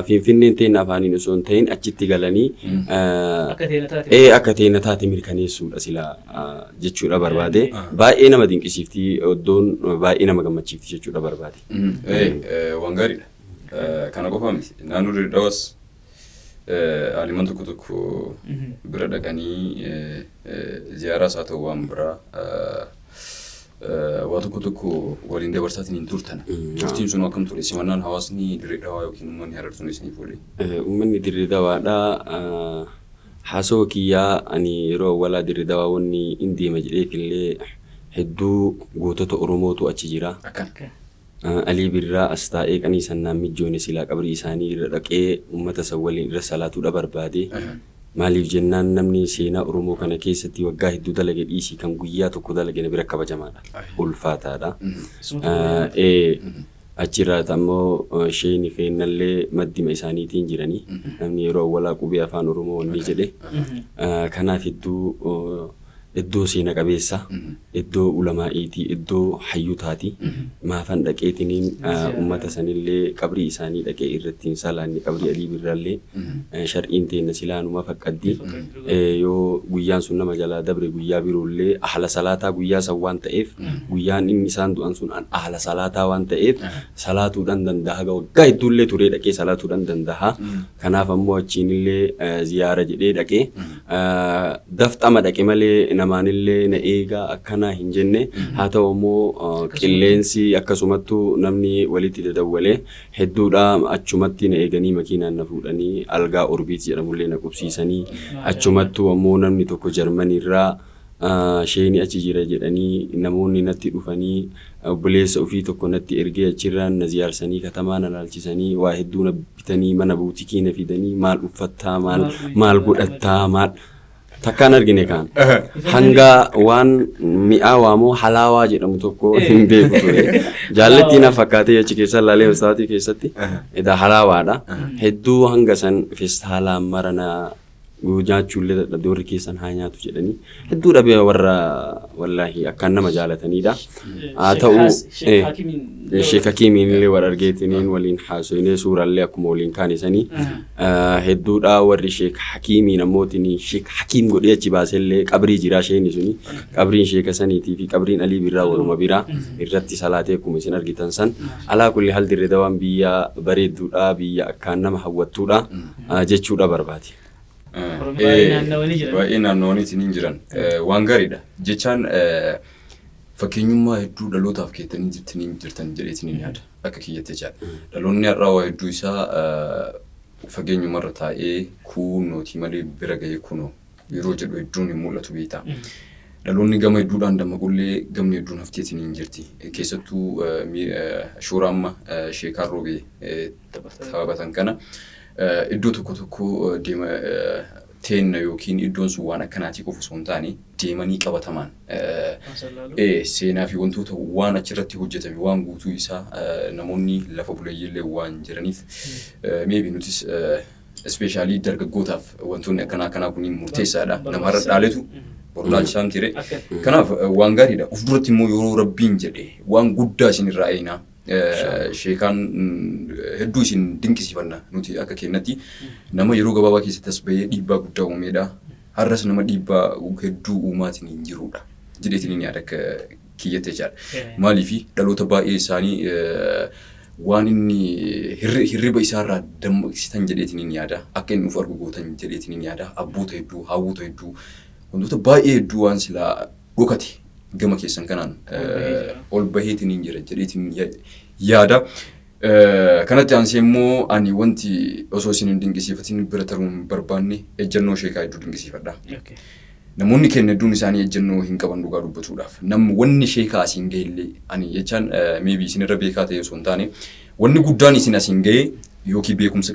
Finfinneen ta'in afaaniin osoo hin ta'in achitti galanii Akka teena taate. Akka teena taate mirkaneessuudha silaa jechuudha barbaade. Baay'ee nama dinqisiifti iddoon, baay'ee nama gammachiifti jechuudha barbaade. Waan gaariidha. Kana qofa miti. Naannoo Dirreedhawas aaliman tokko tokko bira dhaqanii ziyaaraas haa ta'u waan biraa waa tokko tokko waliin dabarsaatiin hin turtan. Turtiin sun akkam ture? Simannaan hawaasni Dirree Dhawaa yookiin uummanni Harar sun isiniif oole? Uummanni Dirree Dawaadhaa, haasawaa kiyyaa ani yeroo awwalaa Dirree Dawaa wanni hin deema jedheef illee hedduu gootota Oromootu achi jira. Akkan. Alii Birraa as taa'ee qanii sannaan mijjoone, silaa qabrii isaanii irra dhaqee uummata san waliin irra salaatuudha barbaade. Maaliif jennaan, namni seenaa Oromoo kana keessatti waggaa hedduu dalage dhiisii kan guyyaa tokko dalage na bira kabajamaadha. Ulfaataadha. Achirraa ammoo sheeni keennallee maddima isaaniitiin jiranii. Namni yeroo awwalaa qubee afaan Oromoo wanni jedhe. Kanaaf hedduu iddoo seena qabeessa, iddoo ulamaa'iitii, iddoo hayyutaati. Maafan dhaqeetiniin ummata sanillee qabrii isaanii dhaqee irratti hin salaanne? Qabrii Alii Birraallee shar'iin teenna silaanuma faqqaddi. Yoo guyyaan sun nama jalaa dabre, guyyaa biroollee ahla salaataa guyyaa san waan ta'eef, guyyaan inni isaan du'an sun ahla salaataa waan ta'eef salaatuudhaan danda'a. Waggaa hedduullee turee dhaqee salaatuudhaan danda'a. Kanaaf ammoo achiinillee ziyaara jedhee dhaqee dafxama dhaqe malee namaanillee na eegaa akkanaa hin jenne. Haa ta'u ammoo qilleensi akkasumattuu namni walitti dadawwalee hedduudha, achumatti na eeganii makiinaan na fuudhanii algaa Orbiit jedhamullee na qubsiisanii, achumattuu ammoo namni tokko Jarmaniirraa sheeni achi jira jedhanii namoonni natti dhufanii, obboleessa ofii tokko natti ergee, achirraan na ziyaarsanii, katamaa na laalchisanii, waa hedduu na bitanii, mana buutikii na fidanii, maal uffattaa, maal maal godhattaa, maal takkaan argine kaan hanga waan mi'aawaa moo halaawaa jedhamu tokko hin beeku ture. Jaallattii na fakkaatee achi keessa laalee mastaatii keessatti edaa halaawaadha. Hedduu hanga san feestaalaan mara na nyaachuullee dadhabde, warri keessan haa nyaatu jedhanii hedduu dhabee, warra wallaahi akkaan nama jaalatanidha. Haa ta'u, Sheek Hakiimiin illee wal argeetiniin waliin haasoinee, suuraallee akkuma waliin kaanisanii hedduudha. Warri Sheek Hakiimiin ammootiin Sheek Hakiim godhee achi baasellee qabrii jira sheeni suni, qabriin sheeka saniitii fi qabriin Alii Birraa waluma biraa irratti salaatee akkuma isin argitan san. Alaa kulli hal, Dirree Dawaan biyya bareedduudha, biyya akkaan nama hawwattuudha jechuudha barbaade. Baay'ee naannawanii jiran. Baay'ee naannawanii hin jiran. Waan gaariidha. Jechaan fakkeenyummaa hedduu dhalootaaf keettanii jirtanii jirtan jedheetiin hin yaada. Akka kiyyatti jechaadha. Dhaloonni har'aa waa hedduu isaa fageenyumarra taa'ee kuunootii malee bira gahee kunoo yeroo jedhu hedduun hin mul'atu beektaa. Dhaloonni gama hedduudhaan dammaqullee gamni hedduun hafteetiin hin jirti. Keessattuu shoora amma Sheekaan Roobee taphatan kana iddoo tokko tokko deema teenna yookiin iddoon sun waan akkanaatii qofa osoo hin taane deemanii qabatamaan seenaa fi wantoota waan achirratti hojjetame waan guutuu isaa namoonni lafa buleeyyiillee waan jiraniif, maybe nutis especially dargaggootaaf wantoonni akkanaa akkanaa kun murteessaadha. Nama har'a dhaaletu boru laalchisaan ture. Kanaaf waan gaariidha. Of duratti immoo yeroo Rabbiin jedhe waan guddaa isin irraa eenaa. Sheekaan hedduu isin dinqisiifanna nuti akka kennatti, nama yeroo gabaabaa keessatti as bahee dhiibbaa guddaa uumeedha. Har'as nama dhiibbaa hedduu uumaatiin hin jirudha jedheetiin yaada akka kiyyatti jechaadha. Maaliif, dhaloota baay'ee isaanii waan inni hirriba isaarraa dammaqsitan jedheetiin hin yaada. Akka inni of argu gootan jedheetiin hin yaada. Abboota hedduu, hawwoota hedduu, wantoota baay'ee hedduu waan silaa dhokate gama keessan kanaan ol baheetiin hin jira jedheetiin yaada. Kanatti aansee immoo ani wanti osoo isin hin dinqisiifatin bira taruu hin barbaanne, ejjennoo sheekaa hedduu dinqisiifadha. Namoonni keenya hedduun isaanii ejjennoo hin qaban dhugaa dubbatuudhaaf. Namni wanni sheekaa asiin gahe illee, ani jechaan maybe isinirra beekaa ta'e osoo hin taane, wanni guddaan isin asiin gahe yookiin beekumsa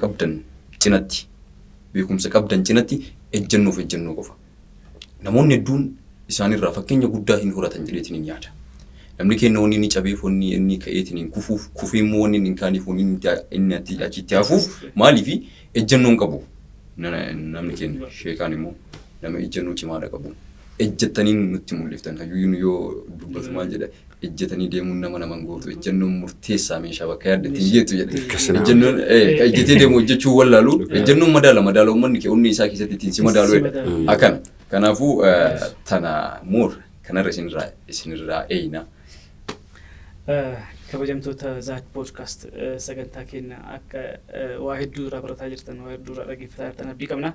qabdan cinatti ejjennoof ejjennoo qofa. Namoonni hedduun isaanirraa fakkeenya guddaa hin horatan jedheetiin hin yaada. Namni keenya wanni inni cabeef, wanni inni ka'eetiin hin kufuuf, kufee immoo wanni inni hin kaaniif, wanni inni achitti hafuuf maaliifi ejjennoo hin qabu. Namni keenya, sheekaan immoo nama ejjennoo cimaadha qabu. Ejjettanii nutti mul'iftan. Hayyuun yoo dubbatu maal jedha? Ejjetanii deemuun nama naman gootu, ejjennoon murteessaa meeshaa bakka yaadde ittiin geettu jedhe. Ejjennoon kan ejjetee deemu hojjechuu wallaalu, ejjennoon madaala uummanni kee onni isaa keessatti ittiin si madaalu jedha. Akkana. Kanaafuu tana moor kanarra isinirraa eeyna. Kabajamtoota Zaad Podcast, sagantaa keenya akka waa hedduu irraa barataa jirtan, waa hedduu irraa dhaggeeffataa jirtan abdii qabna.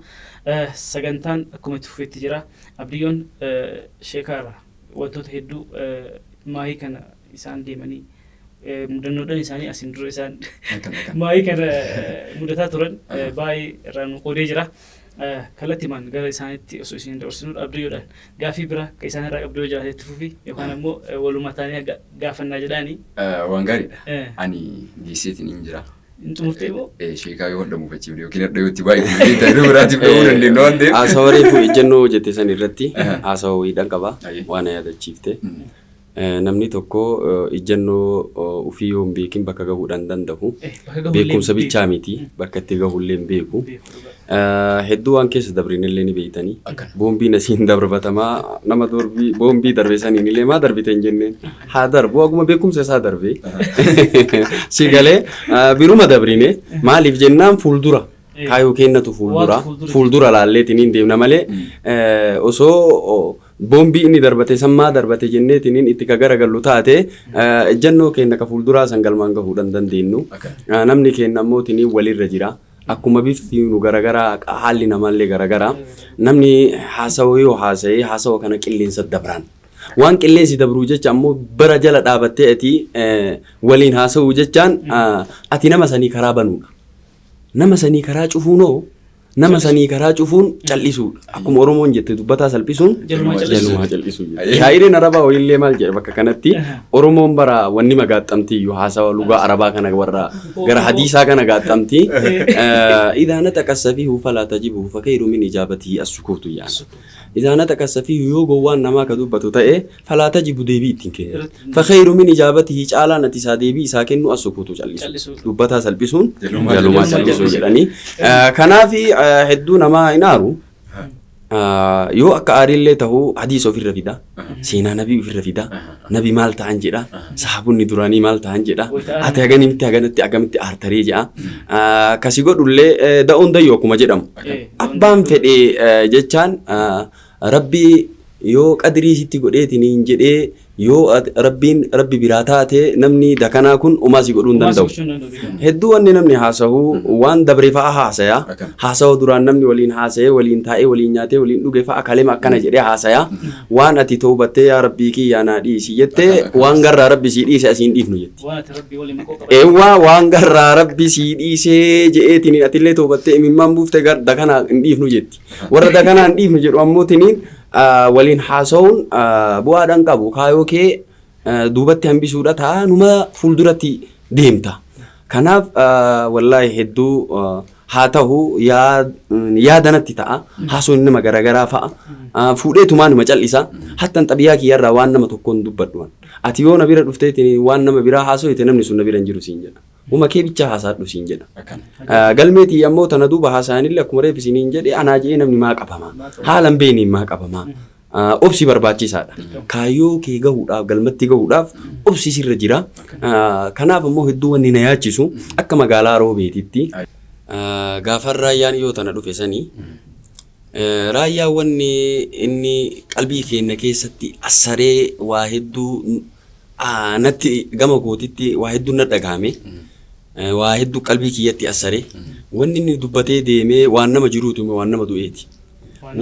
Sagantaan akkuma itti fufeetti jira. Abdiyyoon sheekaarra wantoota hedduu maayii kana isaan deemanii mudannoodhaan isaanii asiin dura isaan maayii kana mudataa turan baay'ee irraa nu qoodee jira. Kallattiimaan gara isaaniitti osoo isin dabarsinu, abdiyyoodhaan gaafii bira ka isaan irraa qabdu yoo jiraate itti fufi, yookaan ammoo walumaa taanee gaafannaa jedhaani. Waan gaariidha. Ani geesseetiin hin jira. Hin xumurtee moo? Sheekaa yoo hodhamu fachiifne yookiin hadha yoo itti baay'ee ta'e biraatiif dha'uu dandeenya waan ta'eef. Haasawa reefu ejjennoo hojjette san irratti haasawa wayiidhaan qaba waan na yaadachiifte. Namni tokko ejjennoo ofii yoo hin beekin bakka gahuudhaan danda'u. Bakka gahullee Beekumsa hin bichaa beeku. miti, bakka itti gahullee hin beeku. Beeku dhugaa. Hedduu waan keessa dabrinillee ni beektanii. Akkana. Boombiin asiin darbatamaa nama dorbii boombii darbe saniin illee maa darbite hin jenneen. Haa darbu, akkuma beekumsa isaa darbe. Si galee biruma dabrine, maaliif jennaan fuuldura. Kaayoo kennatu fuuldura. Waantu fuuldura. Fuuldura laalleetiin hin deemna malee osoo boombii inni darbate san maa darbate jenneetiin itti ka garagallu taate, ejjennoo keenya ka fuulduraa san galmaan gahuudhaan dandeenyu. Namni keenya ammoo tiniin walirra jira. Akkuma bifti nu garagaraa, haalli namaallee garagaraa. Namni haasawa yoo haasa'e, haasawa kana qilleensa dabraan. Waan qilleensi dabruu jecha ammoo bara jala dhaabattee ati waliin haasa'uu jechaan ati nama sanii karaa banuudha. Nama sanii karaa cufuunoo, nama sanii karaa cufuun cal'isuudha. Akkuma Oromoon jette, dubbataa salphisuun jalumaa cal'isuu. Jalumaa cal'isuu jedhe. Shaa'iriin Arabaa wayillee maal jedhe bakka kanatti? Oromoon bara wanni magaaxxamti iyyuu haasawa lugaa Arabaa kana warra gara hadiisaa kana gaaxxamti. إذا نطق السفيه فلا تجبه فخير من إجابته السكوت jedhan. إذا نطق السفيه, yoo gowwaan namaa ka dubbatu ta'e, فلا تجبه, deebii ittiin kennu. فخير من إجابته, caalaan ati isaa deebii isaa kennu, السكوت, cal'isu. Cal'isuu. Dubbataa salphisuun jalumaa jalumaa cal'isuu cal'isuu jedhanii. Kanaaf hedduu namaa hin aaru. Yoo akka aariillee ta'u hadiisa ofirra fida. Seenaa nabii ofirra fida. Nabi maal ta'an jedha. Sahaabonni duraanii maal ta'an jedha. Ati haganitti haganatti akkamitti aartaree jedha. Kasi godhullee da'oon dayyoo akkuma jedhamu. Abbaan fedhe jechaan Rabbi yoo qadirii sitti godheetiin hin jedhee, yoo Rabbiin Rabbi biraa taate, namni dakanaa kun umaa si godhuu hin danda'u. Hedduu wanni namni haasahu waan dabre fa'a haasaya. Haasawa duraan namni waliin haasa'ee, waliin taa'ee, waliin nyaatee, waliin dhuge fa'a kalema akkana jedhee haasaya. Waan ati toobattee yaa Rabbii kiyyaa naa dhiisi jettee, waan garraa Rabbi sii dhiise asiin dhiifnu jetti. Waan ati Rabbii waliin maqoo qaban. Eewwaa, waan garraa Rabbi sii dhiisee je'eetiin atillee toobattee imimmaan buufte dakanaa hin dhiifnu jetti. Warra dakanaa hin dhiifnu jedhu ammoo tiniin waliin haasa'uun bu'aadhaan qabu. Kaayoo kee duubatti hambisuudha ta'a, numa fuulduratti deemta. Kanaaf wallaahi hedduu Haa ta'u, yaada natti ta'a. Haasawni nama garaagaraa fa'a. Fuudheetumaa numa cal'isa. Hattan xabiyaa kiyyarraa waan nama tokkoon dubbadhu. Ati yoo na bira dhufteetiin waan nama biraa haasawite, namni sun na bira hin jiru siin jedha. Uma kee bichaa haasaadhu siin jedha. Galmee tiyya ammoo tana duuba haasa'anillee, akkuma reef isiniin jedhe, anaa je'ee namni maa qabama? Haala hin beekneen maa qabama? Obsi barbaachisaadha. Kaayyoo kee gahuudhaaf, galmatti gahuudhaaf obsi sirra jira. Kanaaf ammoo hedduu wanni na yaachisu akka magaalaa Roobeetitti gaafan raayyaan yoo tana dhufe sanii, raayyaan wanni inni qalbii keenya keessatti assaree waa hedduu natti gama kootitti waa hedduu na dhagahame. Waa hedduu qalbii kiyyatti assare. Wanni inni dubbatee deemee waan nama jiruutu, waan nama du'eeti.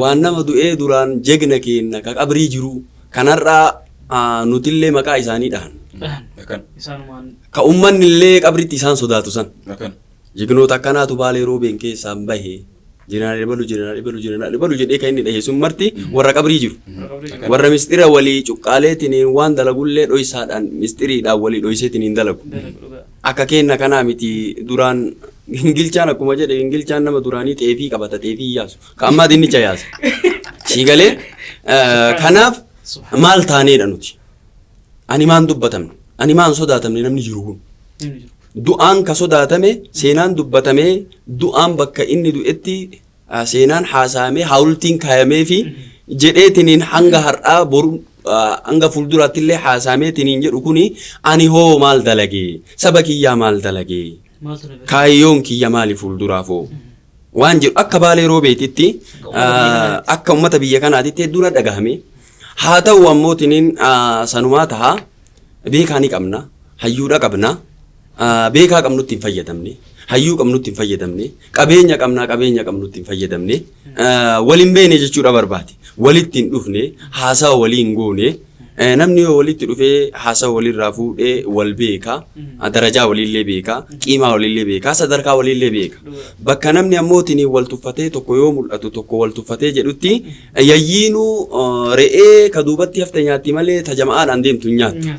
Waan nama du'ee duraan jegna keenna ka qabrii jiru kanarraa nutillee maqaa isaanii dhahan. Ka ummanni illee qabritti isaan sodaatu san. Jignoota akkanaatu Baalee Roobeen keessaan bahee, jeneraal ebalu, jeneraal ebalu, jeneraal ebalu jedhee kan inni dhahe sun marti warra qabrii jiru. Warra mistira walii cuqqaaleetiin waan dalagullee dhoysaadhaan, mistiriidhaan walii dhoyseetiin hin dalagu. Akka keenna kanaa miti. Duraan gingilchaan, akkuma jedhe, gingilchaan nama duraanii xeefii qabata, xeefii yaasu. Ka ammaa dinnicha yaasa. Sii galee? Kanaaf maal taaneedha nuti? Ani maan dubbatamne? Ani maan sodaatamne namni jiru kun? Du'aan ka sodaatame, seenaan dubbatamee, du'aan bakka inni du'etti seenaan haasa'amee, haawultiin kaayamee fi jedheetiniin hanga har'aa, boru hanga fuulduraatti illee haasa'ameetiniin jedhu kuni, ani hoo maal dalagee? Saba kiyyaa maal dalagee? Kaayyoon kiyya maali fuulduraafoo? Waan jedhu akka Baalee Roobeetitti, akka uummata biyya kanaatitti hedduu na dhagahame. Haa ta'u ammootiniin sanumaa taha, beekaa ni qabna, hayyuudha qabna, beekaa qabnutti hin fayyadamne, hayyuu qabnutti hin fayyadamne, qabeenya qabnaa, qabeenya qabnutti hin fayyadamne, waliin beene jechuudha barbaade. Walitti hin dhufne, haasawa walii hin goone. Namni yoo walitti dhufee haasawa walirraa fuudhee wal beeka, darajaa waliillee beeka, qiimaa waliillee beeka, sadarkaa waliillee beeka. Bakka namni ammootiin wal tuffatee, tokko yoo mul'atu tokko wal tuffatee jedhutti, yayyiinuu re'ee ka duubatti hafte nyaatti malee ta jama'aadhaan deemtu hin nyaattu.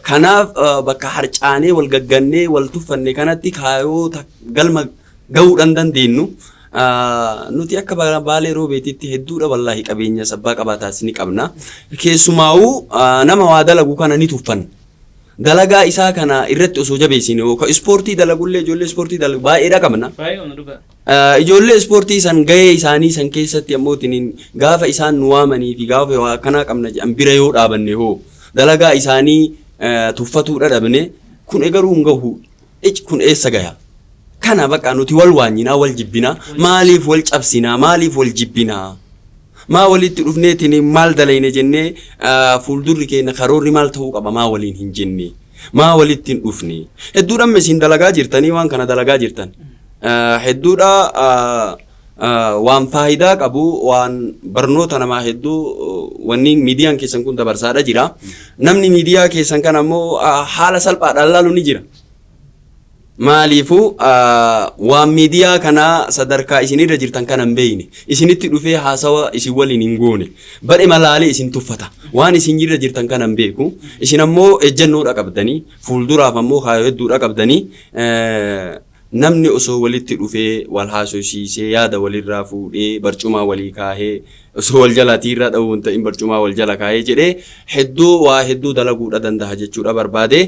Kanaaf bakka harcaanee wal gaggannee wal tuffanne kanatti kaayoo galma gahuudhaan dandeenyu. Nuti akka Baalee Roobeetitti hedduudha, wallaahi, qabeenya sabbaa qabaataas ni qabna. Keessumaa'uu nama waa dalagu kana ni tuffanna. Dalagaa isaa kana irratti osoo jabeessine, yookaan ispoortii dalagullee, ijoollee ispoortii dalagu baay'eedha qabna. Ijoollee ispoortii san gahee isaanii san keessatti ammoo gaafa isaan nu waamanii fi gaafa waa akkanaa qabna jedhan bira yoo dhaabanne, hoo dalagaa isaanii tuffatuudha dhabne, kun garuu hin gahu. Kun eessa gaya? Kana bakka nuti wal waanyinaa, wal jibbinaa, maaliif wal cabsinaa, maaliif wal jibbinaa? Maa walitti dhufneetiin maal dalayne jennee, fuuldurri keenya karoorri maal ta'uu qaba maa waliin hin jenne? Maa walitti hin dhufne? Hedduudhaan isin dalagaa jirtanii, waan kana dalagaa jirtan. Hedduudha waan faayidaa qabu, waan barnoota namaa hedduu wanni miidiyaan keessan kun dabarsaadha jira. Namni miidiyaa keessan kana ammoo haala salphaadhaan laalu ni jira. Maaliifuu waan miidiyaa kanaa sadarkaa isinirra jirtan kana hin beekne isinitti dhufee haasawa isin waliin hin goone, badhe malaalee isin tuffata. Waan isin irra jirtan kana hin beeku. Isin ammoo ejjennoodha qabdanii, fuulduraaf ammoo kaayyoo hedduudha qabdanii, namni osoo walitti dhufee wal haasofsiisee, yaada walirraa fuudhee, barcumaa walii kaahee, osoo wal jala tiirraa dha'uu hin ta'in barcumaa wal jala kaahee jedhee, hedduu waa hedduu dalaguudha danda'a jechuudha barbaade.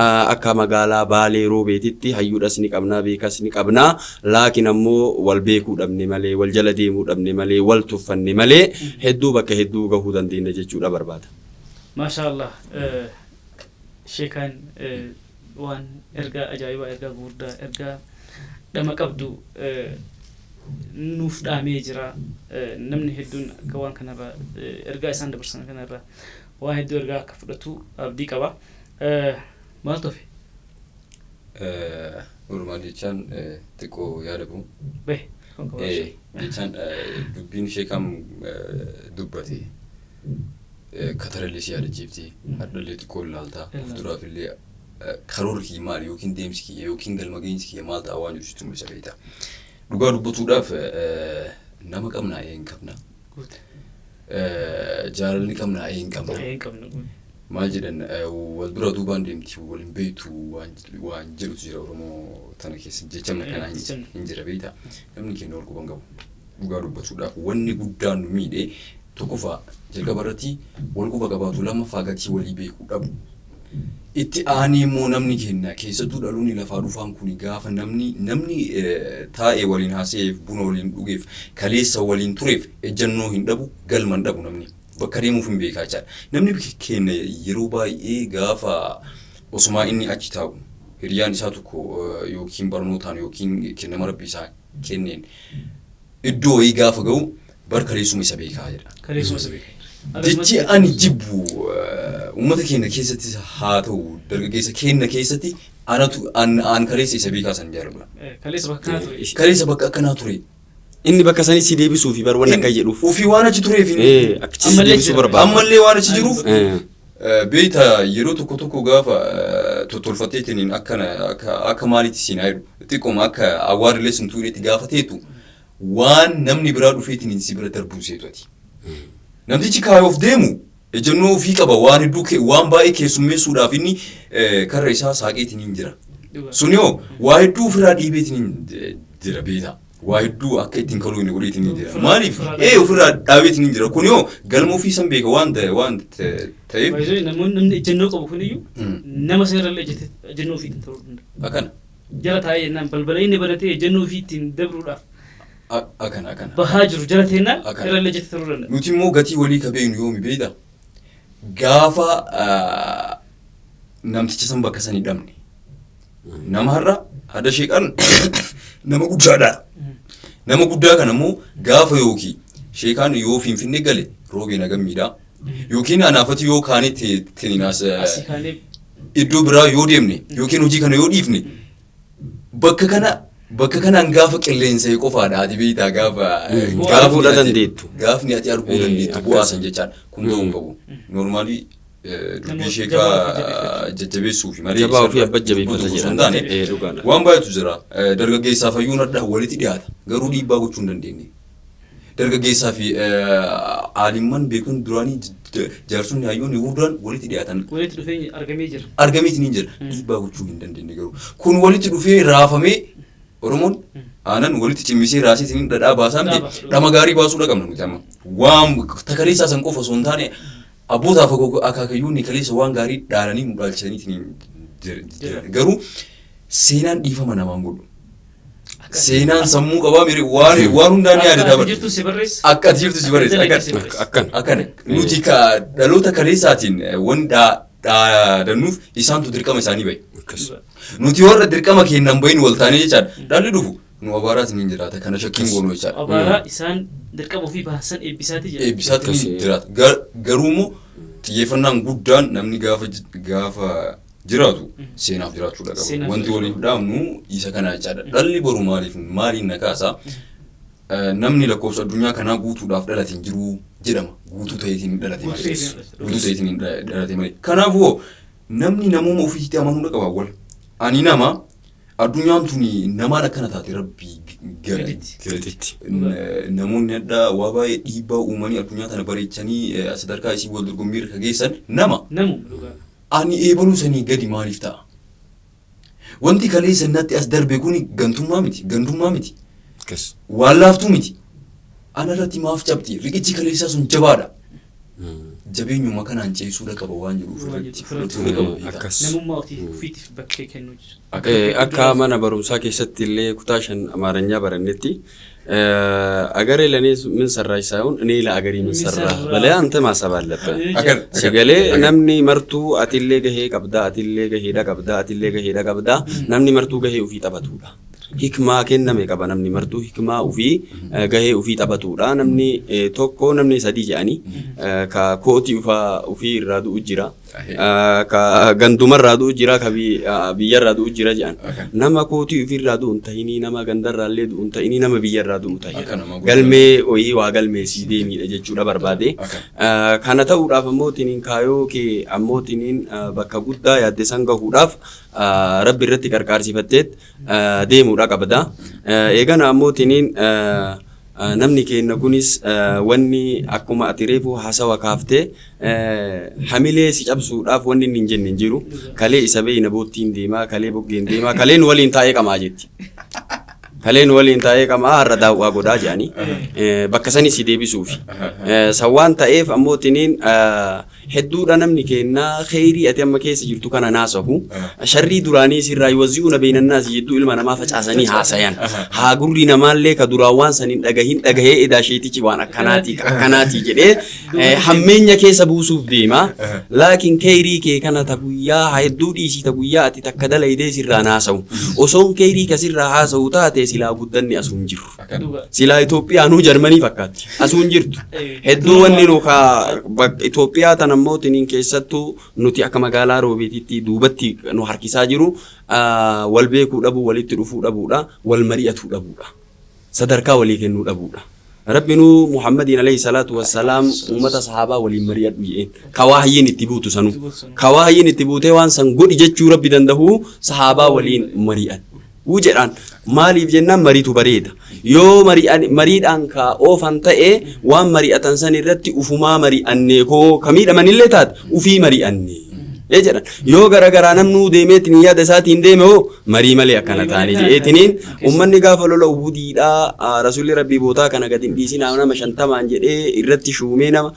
Akka magaalaa Baalee Roobeetitti hayyuudhas ni qabnaa, beekas ni qabnaa, laakiin ammoo wal beekuu dhabne malee, wal jala deemuu dhabne malee, wal tuffanne malee, hedduu bakka hedduu gahuu dandeenya jechuudha barbaada. Maashaa Allah, sheekaan waan ergaa ajaa'ibaa, ergaa gurguddaa, ergaa dhama qabdu nuuf dhaamee jira. Namni hedduun akka waan kanarraa, ergaa isaan dabarsan kanarraa waan hedduu ergaa akka fudhatu abdii qaba. Maal tofe? Walumaan jechaan xiqqoo yaada qabu. Bee. Jechaan dubbiin sheekaan dubbate katarallee si yaadachiifti. Hadhallee xiqqoo ilaaltaa. Of duraaf illee karoorri kiyya maali, yookiin deemsi kiyya yookiin galma gahiinsi kiyya maal ta'a waan jiru sitti mul'isa, beektaa. Dhugaa dubbatuudhaaf nama qabnaa, ee hin qabna. Jaalalli qabnaa, ee hin qabna. Hin qabna. Maal jedhan, wal dura duubaan deemti, wal hin beektu waan jedhutu jira Oromoo tana keessa, jechamni akkanaa hin jira beektaa. Namni keenya wal quban qabu. Dhugaa dubbatuudhaaf wanni guddaan nu miidhe tokkoffaa jalqaba irratti wal quba qabaatu, lammaffaa gatii walii beekuu dhabu. Itti aanee immoo namni keenya, keessattuu dhaloonni lafaa dhufaan kun, gaafa namni taa'ee waliin haasa'eef, buna waliin dhugeef, kaleessa waliin tureef ejjennoo hin dhabu, galma hin dhabu, namni bakka deemuuf hin beekaa jechaadha. Namni keenya yeroo baay'ee gaafa osumaa inni achi taa'u hiriyaan isaa tokko yookiin barnootaan yookiin kennama rabbi isaa kenneen iddoo wayii gaafa ga'u, bar kaleessuma isa beekaa jedha. Kaleessuma isa beeka. Jechi ani jibbu uummata keenya keessatti haa ta'u dargaggeessa keenya keessatti, anatu an kaleessa isa beekaa san jaalladha. Kaleessa bakka kanaa ture. Kaleessa bakka akkanaa ture. Inni bakka sanii si deebisuu fi bar wanni akka jedhuuf. Ofii waan achi tureef Akkichi si Ammallee deebisuu jira. barbaada. Ammallee waan achi jiruuf beekta, yeroo tokko tokko gaafa tottolfatteetiin akkana akka maalitti siin haa jedhu, xiqqooma akka awwaarillee sin tuunetti gaafa teetu, waan namni biraa dhufeetiin si bira darbuun seetu ati. Namtichi kaayoof deemu ejjennoo ofii qaba, waan hedduu waan baay'ee keessummeessuudhaaf inni karra isaa saaqeetiin hin jira. Suni hoo waa hedduu ofirraa dhiibeetiin hin jira beektaa. Waa hedduu akka ittiin kaluu hin godheetiin hin jira. Maaliif? Ofirraa dhaabeetiin hin jira. Kun hoo galma ofii san beeka waan ta'eef. Baay'ee namoonni, namni ejjennoo qabu kuniyyuu nama seerallee ejjennoo ofiitiin ta'uu danda'a. Akkana. Jala taa'ee jennaan, balbala inni banatee ejjennoo ofii ittiin dabruudhaaf Akkana akkana. bahaa jiru jala teennaan Akkana. irrallee ejjete ta'uu danda'a. Nuti immoo gatii walii ka beeknu yoomi beektaa? Gaafa namticha san bakka san hin dhabne. Nama har'a hadda sheeqan nama guddaadha. Nama guddaa kana immoo gaafa yookiin sheekaan yoo Finfinnee gale roobee nagammiidha. Yookiin anaafati yoo kaanee teeninaas Asii kaanee iddoo biraa yoo deemne yookiin hojii kana yoo dhiifne, bakka kanaan gaafa qilleensa qofaadha ati beektaa gaafa Bu'aa gaafni fuudha dandeettu. Gaafni ati arguu dandeettu bu'aa san jechaadha. Kun ta'uu hin qabu. Normally dubbii Namoota sheekaa jabaa ofii jabeeffachuu. jajjabeessuu fi malee Jabaa ofii isarra abbaa jabeeffata dubbatu osoo jedhan. hin taane Dhugaadha. waan baay'eetu jira. Dargaggeessaa fayyuun adda walitti dhiyaata. Garuu dhiibbaa gochuu hin dandeenye. Dargaggeessaa fi aalimman beekuun duraanii, jaarsonni, hayyoonni gurguddaan walitti dhiyaatan. Walitti dhufeenyi argamee jira. Argameetiin hin jira. Dhiibbaa gochuu hin dandeenye garuu. Kun walitti dhufee raafamee, Oromoon aanan walitti cimmisee raaseetiin dhadhaa baasaa Dhadhaa miti, baasa. dhama gaarii baasuu qabna nuti amma. Waan takaleessaa san qofa osoo hin taane, abbootaaf akaakayyuun kaleessa waan gaarii dhaalanii nu dhaalchisaniitiin jira. Garuu seenaan dhiifama namaan godhu. Seenaan sammuu qabaa mire, waan hundaan ni Akka yaadataa ati bara. jirtu si barreessa. Akka ati jirtu si barreessa. Akka Akkana. si barreessa. Akkana. Akkana. Nuti ka dhaloota kaleessaatiin wanni dhaadannuuf isaantu dirqama isaanii bahe. Akkas. Nuti warra dirqama keennan bahin wal taanee jechaadha. Dhalli dhufu nu abaaraatiin hin jiraata. Kana shakkiin goonu jechaadha. Abaaraa isaan dirqama ofii baasan eebbisaati jira. Eebbisaatiin hin Akkasii. jiraata. Garuu immoo xiyyeeffannaan guddaan namni gaafa jiraatu seenaaf jiraachuudha qaba. Seenaaf Wanti jiraachuu waliif dhaabnu isa kana jechaadha. Dhalli boru maaliif maaliin na kaasa? Namni lakkoofsa addunyaa kanaa guutuudhaaf dhalate hin jiru jedhama. Guutuu ta'eetiin hin dhalate Guutuu malee. ta'eetiin hin dhalate. Guutuu ta'eetiin hin dhalate malee. Kanaafuu namni namooma ofiitti amanuudha qaba wal. Ani nama, addunyaan tuni namaan akkana taate rabbii Gaditti. Gaditti. Namoonni adda waa baay'ee dhiibbaa uumanii addunyaa tana bareechanii sadarkaa isii wal dorgommii irra geessan nama. Namu dhugaa. Ani eebaluu sanii gadi maaliif ta'a? Wanti kaleessa natti as darbe kuni gantummaa miti, gandummaa miti, Akkas. waan laaftuu miti. Ana irratti maaf cabxi? Riqichi kaleessaa sun jabaadha. Jabeenyuma kanaan ceessuudha qaba waan jedhu ofirratti fudhachuudha qaba beekaa. Akkas. Namummaa ofiitiif bakkee kennuu jechuudha. Akka mana barumsaa keessatti illee kutaa 5 Amaaranyaa barannetti አገሬ ለእኔ ምን ሰራች ሳይሆን እኔ ለአገሬ ምን ሰራ ብለህ አንተ ማሰብ አለብህ። Akkan. Sagalee namni martuu atillee gahee qabdaa, atillee gaheedha qabdaa, atillee gaheedha qabdaa, namni martuu gahee ofii taphatudha. Hikmaa kenname qaba, namni martuu hikmaa ofii gahee ofii taphatudha. Namni tokko, namni sadii jedhanii, ka kootii ofii irraa du'u jira. Ka gandumarraa du'u jira, ka biyyarraa du'u jira jedhan. Nama kootii ofiirraa du'u hin tahinii, nama gandarraallee du'u hin tahinii, nama biyyarraa du'u tahi. Akka nama guddaa. Galmee wayii waa galmeessii deemiidha jechuudha barbaade. Akka. Kana ta'uudhaaf ammoo tiniin kaayoo kee ammoo tiniin bakka guddaa yaadde san gahuudhaaf rabbi irratti qarqaarsifatteet deemuudha qabda. Eegana ammoo tiniin Namni keenya kunis wanni akkuma ati reefu haasawa kaaftee hamilee si cabsuudhaaf wanni inni hin jenne hin jiru. Kalee isa beeyna boottiin deemaa, kalee boggeen deemaa, kaleen waliin taa'ee qamaa jetti. Kaleen waliin taa'ee qamaa har'a daawwaa godhaa jedhanii bakka sanii si deebisuufi. San waan ta'eef ammoo tiniin hedduudha namni keenna kheyrii ati amma keessa jirtu kana naasahu sharrii duraanii sirraa yuwazzi'uuna beynannaasi jidduu ilma namaa facaasanii haasayan. Haa gurri namaallee ka duraan waan san hin dhagahin dhagahee edaa sheetichi waan akkanaatii akkanaatii jedhee hammeenya keessa buusuuf deema. Laakiin kheyrii kee kana ta guyyaa haa hedduu dhiisii ta guyyaa ati takka dalaydee sirraa naasahu. Osoon kheyrii ka sirraa haasahu taate silaa guddanni asuu hin jiru. Silaa Itoophiyaanuu Jarmanii fakkaatti. Asuu hin jirtu. Hedduu wanni nu ka Itoophiyaa tan ammoo tiniin keessattuu nuti akka magaalaa Roobeetitti duubatti nu harkisaa jiru wal beekuu dhabuu, walitti dhufuu dhabuudha, wal mari'atuu dhabuudha. Sadarkaa walii kennuu dhabuudha. Rabbinuu Muhammadiin alayhi salaatu wassalaam uummata sahaabaa waliin mari'adhu jedheen. Ka waahyiin itti buutu sanuu. Ka waahyiin itti buutee waan san godhi jechuu Rabbi danda'uu sahaabaa waliin mari'adhu jedhaan. Maaliif jennaan mariitu bareeda. Yoo mariidhaan ka oofan ta'e waan mari'atan san irratti ufumaa mari'annee koo ka miidhamanillee taate ufii mari'anne. Jedhan. Yoo garagaraa namnuu deemeetiin yaada isaatiin deeme hoo marii malee akkana taane jedheetiniin ummanni gaafa lola ubudiidhaa rasuulli rabbii bootaa kana gadi hin dhiisinaa nama 50n jedhee irratti shuumee nama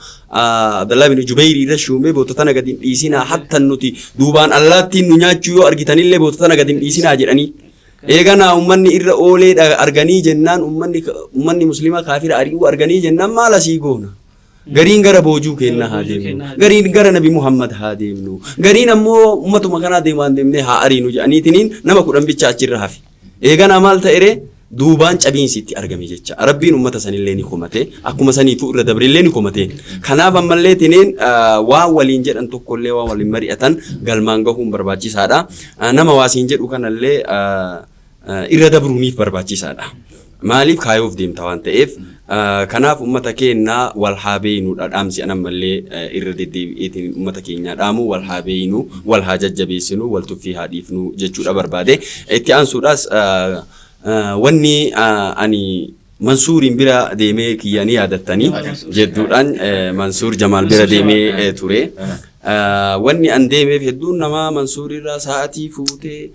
Abdallaa bin Jubayrii irra shuumee boota tana gadi hin dhiisinaa hattan nuti duubaan allaattiin nu nyaachuu yoo argitanillee boota tana gadi hin dhiisinaa jedhanii. Eeganaa ummanni irra oolee arganii jennaan ummanni muslima kaafira ari'uu arganii jennaan maal asii goona? Gariin gara boojuu keenna haa deemnu. Gariin gara Nabi Muhammad haa deemnu. Gariin ammoo ummatuma kanaa deemaan deemnee haa ariinu jedhaniitiniin nama 10 bicha achirra hafe. Eeganaa maal ta'ere duubaan cabiinsi itti argame jecha. Rabbiin ummata sanillee ni komate. Akkuma saniifuu irra dabrillee ni komate. Kanaaf ammallee tiniin waan waliin jedhan tokkollee waan waliin mari'atan galmaan gahuun barbaachisaadha. Nama waasiin jedhu kanallee irra dabruuniif barbaachisaadha. Maaliif kaayoof deemta waan ta'eef. Kanaaf ummata keenya wal haa beeynuudha dhaamsi an ammallee irra deddeebi'eetiin ummata keenya dhaamu wal haa beeynu, wal haa jajjabeessinu, wal tuffii haa dhiifnu jechuudha barbaade. Itti aansuudhaas wanni ani Mansuuriin bira deemee kiyya ni yaadattanii jedduudhaan Mansuur Jamaal bira deemee ture. Wanni an deemeef hedduun namaa Mansuur irraa sa'aatii fuutee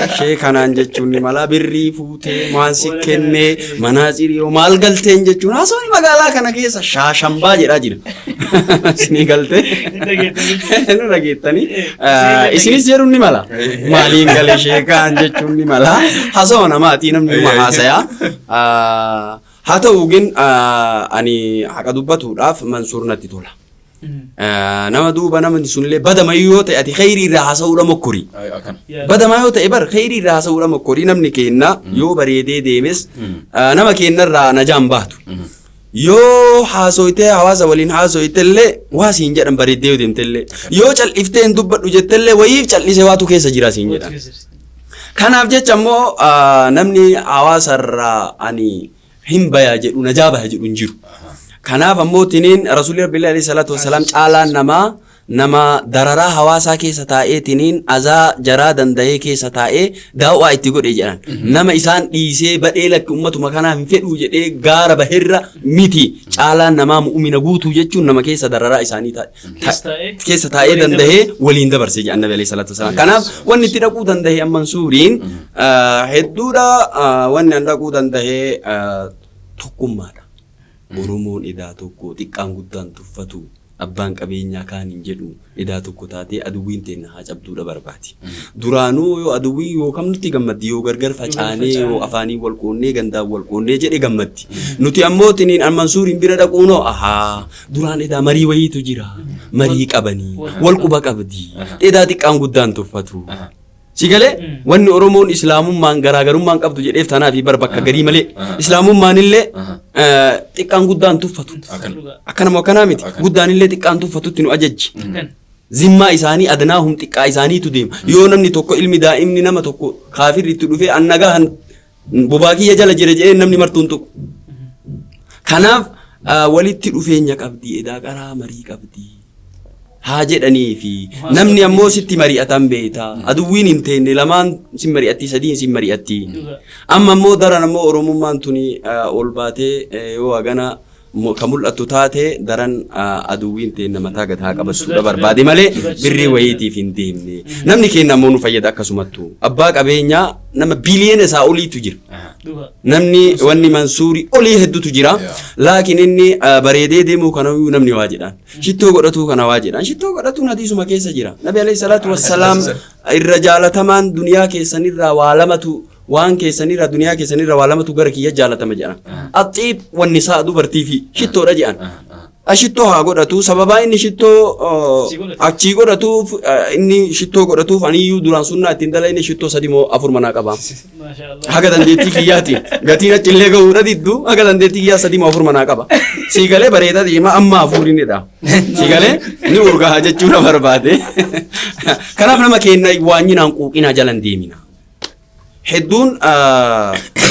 ishee kanaan jechuun ni mala birrii fuutee maal si kennee manaatsirii yoo maal galteen jechuun haasawni magaalaa kana keessa shaashambaa jedhaa jira. Isinii galtee nu dhageettanii isinis jedhuun ni mala. Maaliin gale sheekaan jechuun ni mala. Haasawa namaatii namni numa haasayaa. Haa ta'u gin ani haqa dubbatuudhaaf Mansuur natti tola. Nama duuba namni sunillee badamayyuu yoo ta'e ati kheyrii irraa haasa'uudha mokkori. Badamaa yoo ta'e bar kheyrii irraa haasa'uudha mokkori namni keenna yoo bareedee deemes nama keennarraa najaan baatu. Yoo haasoytee hawaasa waliin haasoytellee waa siin jedhan bareeddee yoo deemtellee yoo cal'iftee hin dubbadhu jettellee wayiif cal'ise waatu keessa jira siin jedhan. Kanaaf jecha immoo namni hawaasarraa ani hin baya jedhu najaa baya jedhu hin jiru. Kanaaf ammoo tiniin Rasuulli Rabbi alayhi salaatu wassalaam caalaan namaa nama dararaa hawaasaa keessa taa'ee tiniin azaa jaraa danda'ee keessa taa'ee daawwaa itti godhe jedhan. Nama isaan dhiisee badhee lakki ummatuma kanaaf hin fedhuu jedhee gaara baherra miti. Caalaan namaa mu'umina guutuu jechuun nama keessa dararaa isaanii keessa taa'ee danda'ee waliin dabarse jedhan Nabi alayhi salaatu wassalaam. Kanaaf wanni itti dhaquu danda'e Mansuuriin hedduudha wanni an dhaquu danda'e tokkummaadha. Oromoon edaa tokko xiqqaan guddaan tuffatu abbaan qabeenyaa kaan hin jedhu edaa tokko taatee aduwwiin teenna haa cabduudha barbaadi. Duraanuu yoo aduwwiin yoo kam nutti gammaddi yoo gargar facaanee yoo afaanii wal qoonnee gandaan wal qoonnee jedhe gammaddi. Nuti ammoo tiniin an Mansuuriin bira dhaquunoo ahaa duraan edaa marii wayiitu jira marii qabanii wal quba qabdi edaa xiqqaan guddaan tuffatu. Si galee wanni Oromoon Islaamummaan garaagarummaan qabdu jedheef tanaaf bar bakka garii malee Islaamummaan illee xiqqaan guddaan tuffatu. Akkanuma akkanaa miti guddaan illee xiqqaan tuffatutti nu ajajji. Zimmaa isaanii adnaahum xiqqaa isaaniitu deema. Yoo namni tokko ilmi daa'imni nama tokko kaafirri itti dhufee an nagaa bobaa kiyya jala jira jedhee namni martuun tuqu. Kanaaf walitti dhufeenya qabdi edaa qaraa marii qabdi. Haa jedhanii fi namni ammoo sitti mari'atan beekta. Aduwwiin hin teenne lamaan sin mari'atti, sadiin sin mari'atti. Amma ammoo daran ammoo Oromummaan tuni ol baatee yoo hagana ka mul'attu taate, daran aduwwiin teenna mataa gad haa qabattuudha barbaade malee birrii wayiitiif hin deemne. Namni keenya ammoo nu fayyada. Akkasumattu abbaa qabeenyaa nama biliyoona isaa oliitu jira. Namni wanni Mansuurii olii hedduutu jira. Laakiin inni bareedee deemuu kanayyuu namni waa jedhaan. Shittoo godhatuu kana waa jedhaan. Shittoo godhatuun hadiisuma keessa jira. Nabi alayhi salaatu wassalaam irra jaalatamaan duniyaa keessanirraa waa lamatu, waan keessanirraa, duniyaa keessanirraa waa lamatu gara kiyya jaalatama jedhan. الطيب والنساء, dubartii fi shittoodha jedhan. Shittoo haa godhatu. Sababaa inni shittoo achii godhatuuf, inni shittoo godhatuuf, aniyyuu duraan sunnaa ittiin dala inni shittoo sadi moo afur manaa qaba. Haga dandeettii kiyyaatiin gatiin achillee gahuudha diddu, haga dandeettii kiyyaa sadi moo afur manaa qaba. Siigalee bareedaa deema, amma hafuurinidha. Siigalee ni urgaa jechuudha barbaade. Kanaaf nama keenya waanyinaan quuqinaa jalan deemina. Hedduun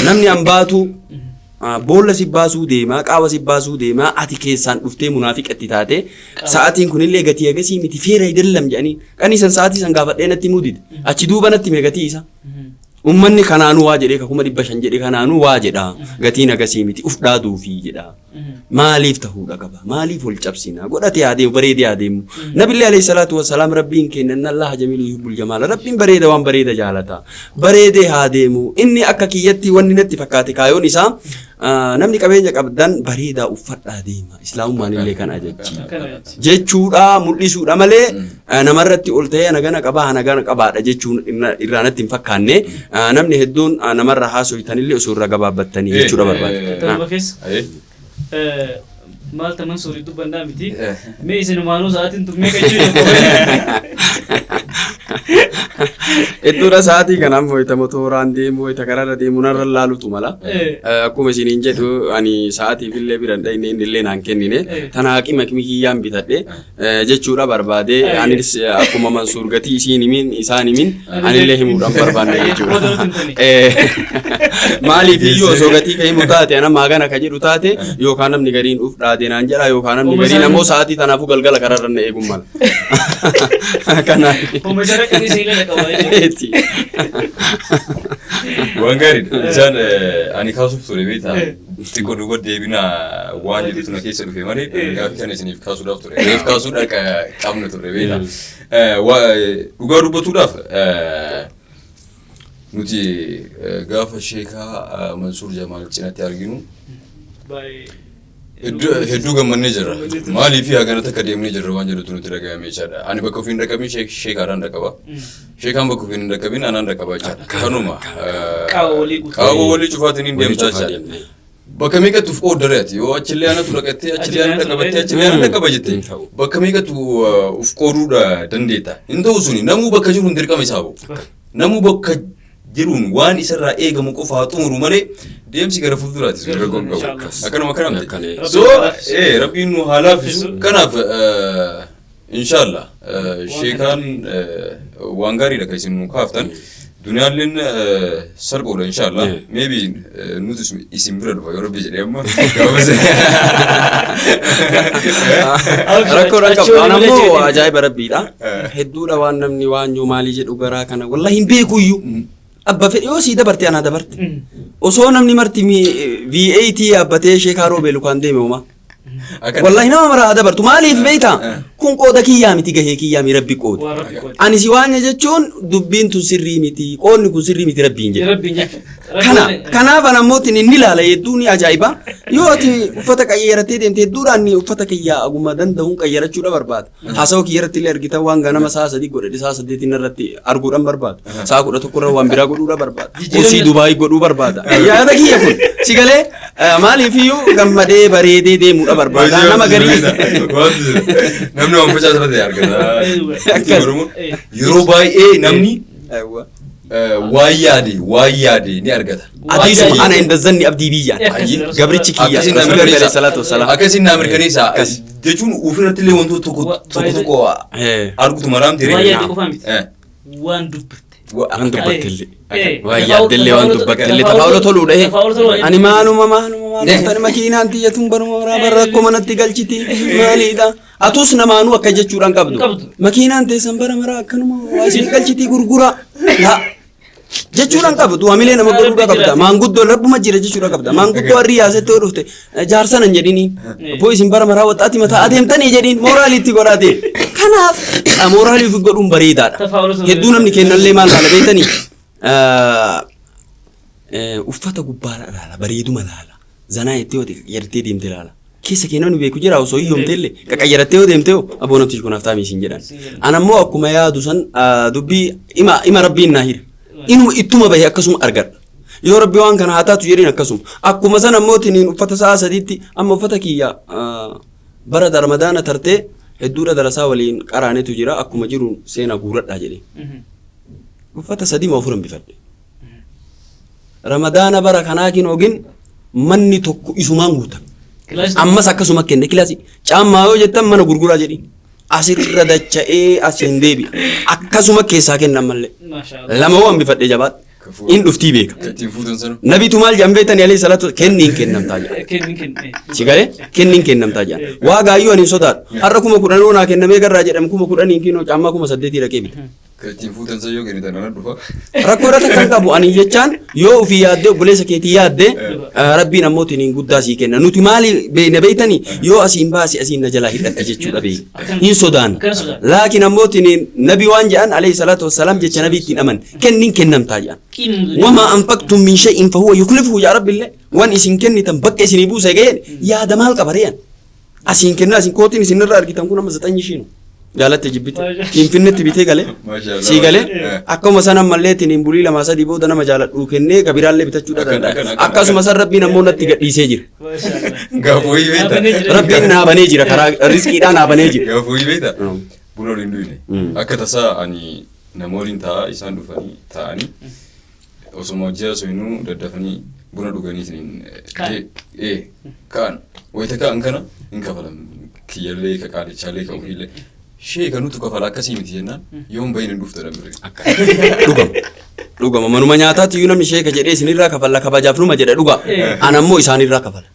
namni hambaatu boolla si baasuu deema, qaawa si baasuu deema, ati keessaan dhuftee munaafiqatti taate. Sa'aatiin kunillee gatii agasii miti, feera idallam jedhanii qanii san sa'aatii san gaafadhee natti himuu dide. Achi duuba natti hime gatii isa. Uummanni kanaanuu waa jedhee, 500,000 jedhe, kanaanuu waa jedha, gatiin agasii miti, uf dhaaduufii jedha. Maaliif ta'uudha qaba? Maaliif ol cabsina? Godhatee haa deemu, bareedee haa deemu. Nabillee alayhi salaatu wassalaam, Rabbiin kenna, إن الله جميل يحب الجمال. Rabbiin bareeda, waan bareeda jaalata. Bareedee haa deemu. Inni akka kiyyatti wanni natti fakkaate kaayoon isaa, namni qabeenya qabdan bareedaa uffadhaa deema. Islaamummaan illee kana ajaji. Jechuudha mul'isuudha malee namarratti ol ta'ee ana gana qabaa, ana gana qabaadha jechuun irraa natti hin fakkaanne. Namni hedduun namarra haasoytanillee osoo irra gabaabbattanii jechuudha barbaade. Tanuma keessa maal ta Mansuurii dubbannaa miti. Mee isinumaanuu sa'aatiin tun meeqa jiru? Hedduudha sa'aatii kanaan wayita motoraan deemu, wayita karaarra deemu narra laalutu mala. Akkuma isiniin jedhu, ani sa'aatiif illee bira hin dhayne, inni illee naan kennine. Tana haqima kiyyaan bitadhe jechuudha barbaade. Anis akkuma Mansuur gatii isiin himin isaan himin anillee himuudhaan barbaanne jechuudha. Maaliif iyyuu osoo gatii ka himu taate, ana maagana ka jedhu taate, yookaan namni gariin uf dhaade naan jedha, yookaan namni gariin ammoo sa'aatii tanaafuu galgala karaarra na eeguun mala. Kanaaf. Oomisha qamisii illee qaba jechuudha. Waan gaariidha. Isaan ani kaasuuf ture beektaa. Xiqqoo duuba deebina waan jedhutu na keessa dhufe malee gaaffii kana isiniif kaasuudhaaf ture. Reef kaasuudhaaf qabna ture beektaa. Dhugaa dubbatuudhaaf, nuti gaafa sheekaa Mansuur Jamaal cinatti arginu hedduu gammannee jirra. Maaliif hagana takka deemnee jirra waan jedhutu nuti dhagahame jechaadha. Ani bakka ofiin dhaqabin sheekaadhaan dhaqaba. Sheekaan bakka ofiin hin dhaqabin anaan dhaqaba jechaadha. Kanuma. Qaawwa walii guutuu. Qaawwa walii cufaatiin hin deemtaa jechaadha. Bakka meeqatti uf qooddare ati yoo achillee anatu dhaqattee, achillee ana dhaqabattee, achillee ana dhaqaba jette, bakka meeqatti uf qooduudha dandeetta. Hin ta'u suni, namuu bakka jiruun dirqama isaa ba'u. Namuu bakka jiruun waan isarraa eegamu qofa haa xumuru malee deemsi gara fuulduraati sun rakkoo hin qabu. Akkanuma akkana miti. So Rabbiin nu haa laaffisu. Kanaaf inshallah sheekaan waan gaariidha kan isin nu kaaftan. Duniyaalleen salphoodha inshallah. Maybe nuti isin bira dhufa yoo Rabbi jedhee amma. Rakkoo qabu. Waan ammoo ajaa'iba Rabbiidha. Hedduudha waan namni waan yoo maalii jedhu garaa kana wallahi hin beeku iyyuu. Abba fedhe yoo sii dabarte anaa dabarte. Osoo namni marti V8 yaabbatee sheekaa roobee lukaan deeme homaa. Wallahi nama maraa dabartu, maaliif beektaa? Kun qooda kiyyaa miti, gahee kiyyaa mi, Rabbi qooda. Waan Rabbi qoode. Ani si waan jechuun dubbiin tun sirrii miti, qoodni kun sirrii miti Rabbiin jedha. Rabbiin jechuudha. Kana kanaaf an ammoo inni ilaala, hedduu ni ajaa'iba. Yoo ati uffata qayyarattee deemte, hedduudhaan ni uffata kiyyaa aguma danda'uun qayyarachuudha barbaada. Haasawaa kiyya irratti illee argitan, waan ganama sa'a 3 godhadhe sa'a 8 irratti arguudhaan barbaada. Sa'a 11 irra waan biraa godhuudha barbaada. Qusii Dubaayii godhuu barbaada. Yaada kiyya kun si galee, maaliif iyyuu gammadee bareedee deemuudha barbaada. Nama garii. Namni waan facaasa ta'e argata. Akkas. Yeroo baay'ee namni waan yaade ni argata. Hadiisuma أنا عند ظن عبدي بي yaan. Gabrichi kiyya. Akkasiin na Rasuulli alayhi mirkaneessa. salaatu wassalaam. Akkasiin na mirkaneessa. Akkas. Jechuun ofirratti illee wantoota tokko tokko tokko argutu maraam Waan yaadde qofaa miti. tiree. Waan dubbatte. Waan dubbattellee. Waan yaaddellee waan dubbattellee tafaa'ula toluudha. Ani maaluma maaluma maaluma tani makiinaan tiyyatuun baruma waraabaa rakkoo manatti galchiti maaliidha. Atus namaanuu akka jechuudhaan qabdu. Makiinaan teessan bara maraa akkanuma waa isin galchitii gurguraa. Laa. Jechuudhaan qabdu hamilee nama godhuudha qabda. Maanguddoo rabbuma jira jechuudha qabda. Maanguddoo harrii yaasetti yoo dhufte jaarsa nan jedhini. Abboo isin bara maraa waxxaati mataa adeemtanii jedhiin mooraalii itti godhaate. Kanaaf mooraalii ofii godhuun bareedaadha. Hedduu namni kennallee maal laala beektanii? Uffata gubbaa laala bareeduma laala. Zanaa jettee yoo qaqqayyarattee deemte laala. Keessa kee namni beeku jira osoo hiyyoomte illee qaqqayyarattee yoo deemte hoo aboo namtichi kun haftaamii siin jedhan. An ammoo akkuma yaadu san dubbii ima ima rabbiin naa hira. Inuma ittuma bahe akkasuma argadha. Yoo rabbi waan kana haa taatu jedheen akkasuma. Akkuma san ammoo tiniin uffata sa'a sadiitti amma uffata kiyya bara ramadaana tartee hedduudha darasaa waliin qaraanetu jira akkuma jiruun seenaa guuradhaa jedhee. Uffata sadii moo afuran bifadhe. Ramadaana bara kanaa kinoo gin manni tokko isumaan guutame. Ammas akkasuma kenne kilaasii. Caammaa yoo jettan mana gurguraa jedhi. Asirra dacha'ee asiin deebi'a. Akkasuma keessaa kennan mallee. Lama waan bifadhe jabaadha. In dhuftii beeka. Ittiin fuutan sana. Nabiitu maal jedhan beektanii alayhi salaatu kenniin kennamtaa jedhan. Kenniin kenne. Si galee kenniin kennamtaa jedhan. Waa gaayyuu ani hin sodaadhu. Har'a 10,000 naa kennamee garraa jedhame 10,000 kinoo caammaa 8,000 dhaqee bita. Kan ittiin fuutan san yoo kennitan ana dhufa. Rakkoo irra takka hin qabu ani jechaan yoo ofii yaaddee obboleessa keetii yaadde rabbiin ammoo tiniin guddaa sii kenna. Nuti maali beekna beektanii yoo asiin baasi asiin na jalaa hidhatte jechuudha beekna. Hin sodaannu. Akkana sodaanna. Laakiin ammoo tiniin nabi waan jedhan alayhi salaatu wassalaam jecha nabii ittiin aman kenniin kennamtaa jedhan. Wamaa anfaqtum min shay'in fahuwa yuklifuhu yaa rabbillee waan isin kennitan bakka isinii buusa ga'een yaada maal qaba re'an. Asiin kennaa isin kootiin isin irra argitan kun amma zaxanyi ishiinu. Jaalatte jibbite. Finfinnetti bitee galee. Maashaallah. Sii galee Eh. akkuma san ammallee tiniin bulii lamaa sadii booda nama jaaladhuu kennee gabiraallee bitachuudha Akkan, danda'a. akkan, akkan, Akkasuma san rabbiin ammoo natti gadhiisee jira. Gaafuu wayii beekta. Rabbiin naa banee jira karaa rizqiidhaa naa banee jira. Gaafuu wayii beekta. Mm. Buna waliin dhuyne. Mm. Akka tasaa ani nama waliin taa'aa isaan dhufanii taa'anii osoma hojii haasofnuu daddafanii buna dhuganii isiniin Ka'an. ee ka'an wayita ka'an kana hin kafalan kiyyallee ka qaalichaallee ka ofiillee sheeka nutu kafala akkasii miti jennaan yoon bahin hin dhuftu dha Dhugama. Dhugama manuma nyaataatti iyyuu namni sheeka jedhee isinirraa kafalla kabajaaf numa jedha dhuga. An ammoo isaanirraa kafala.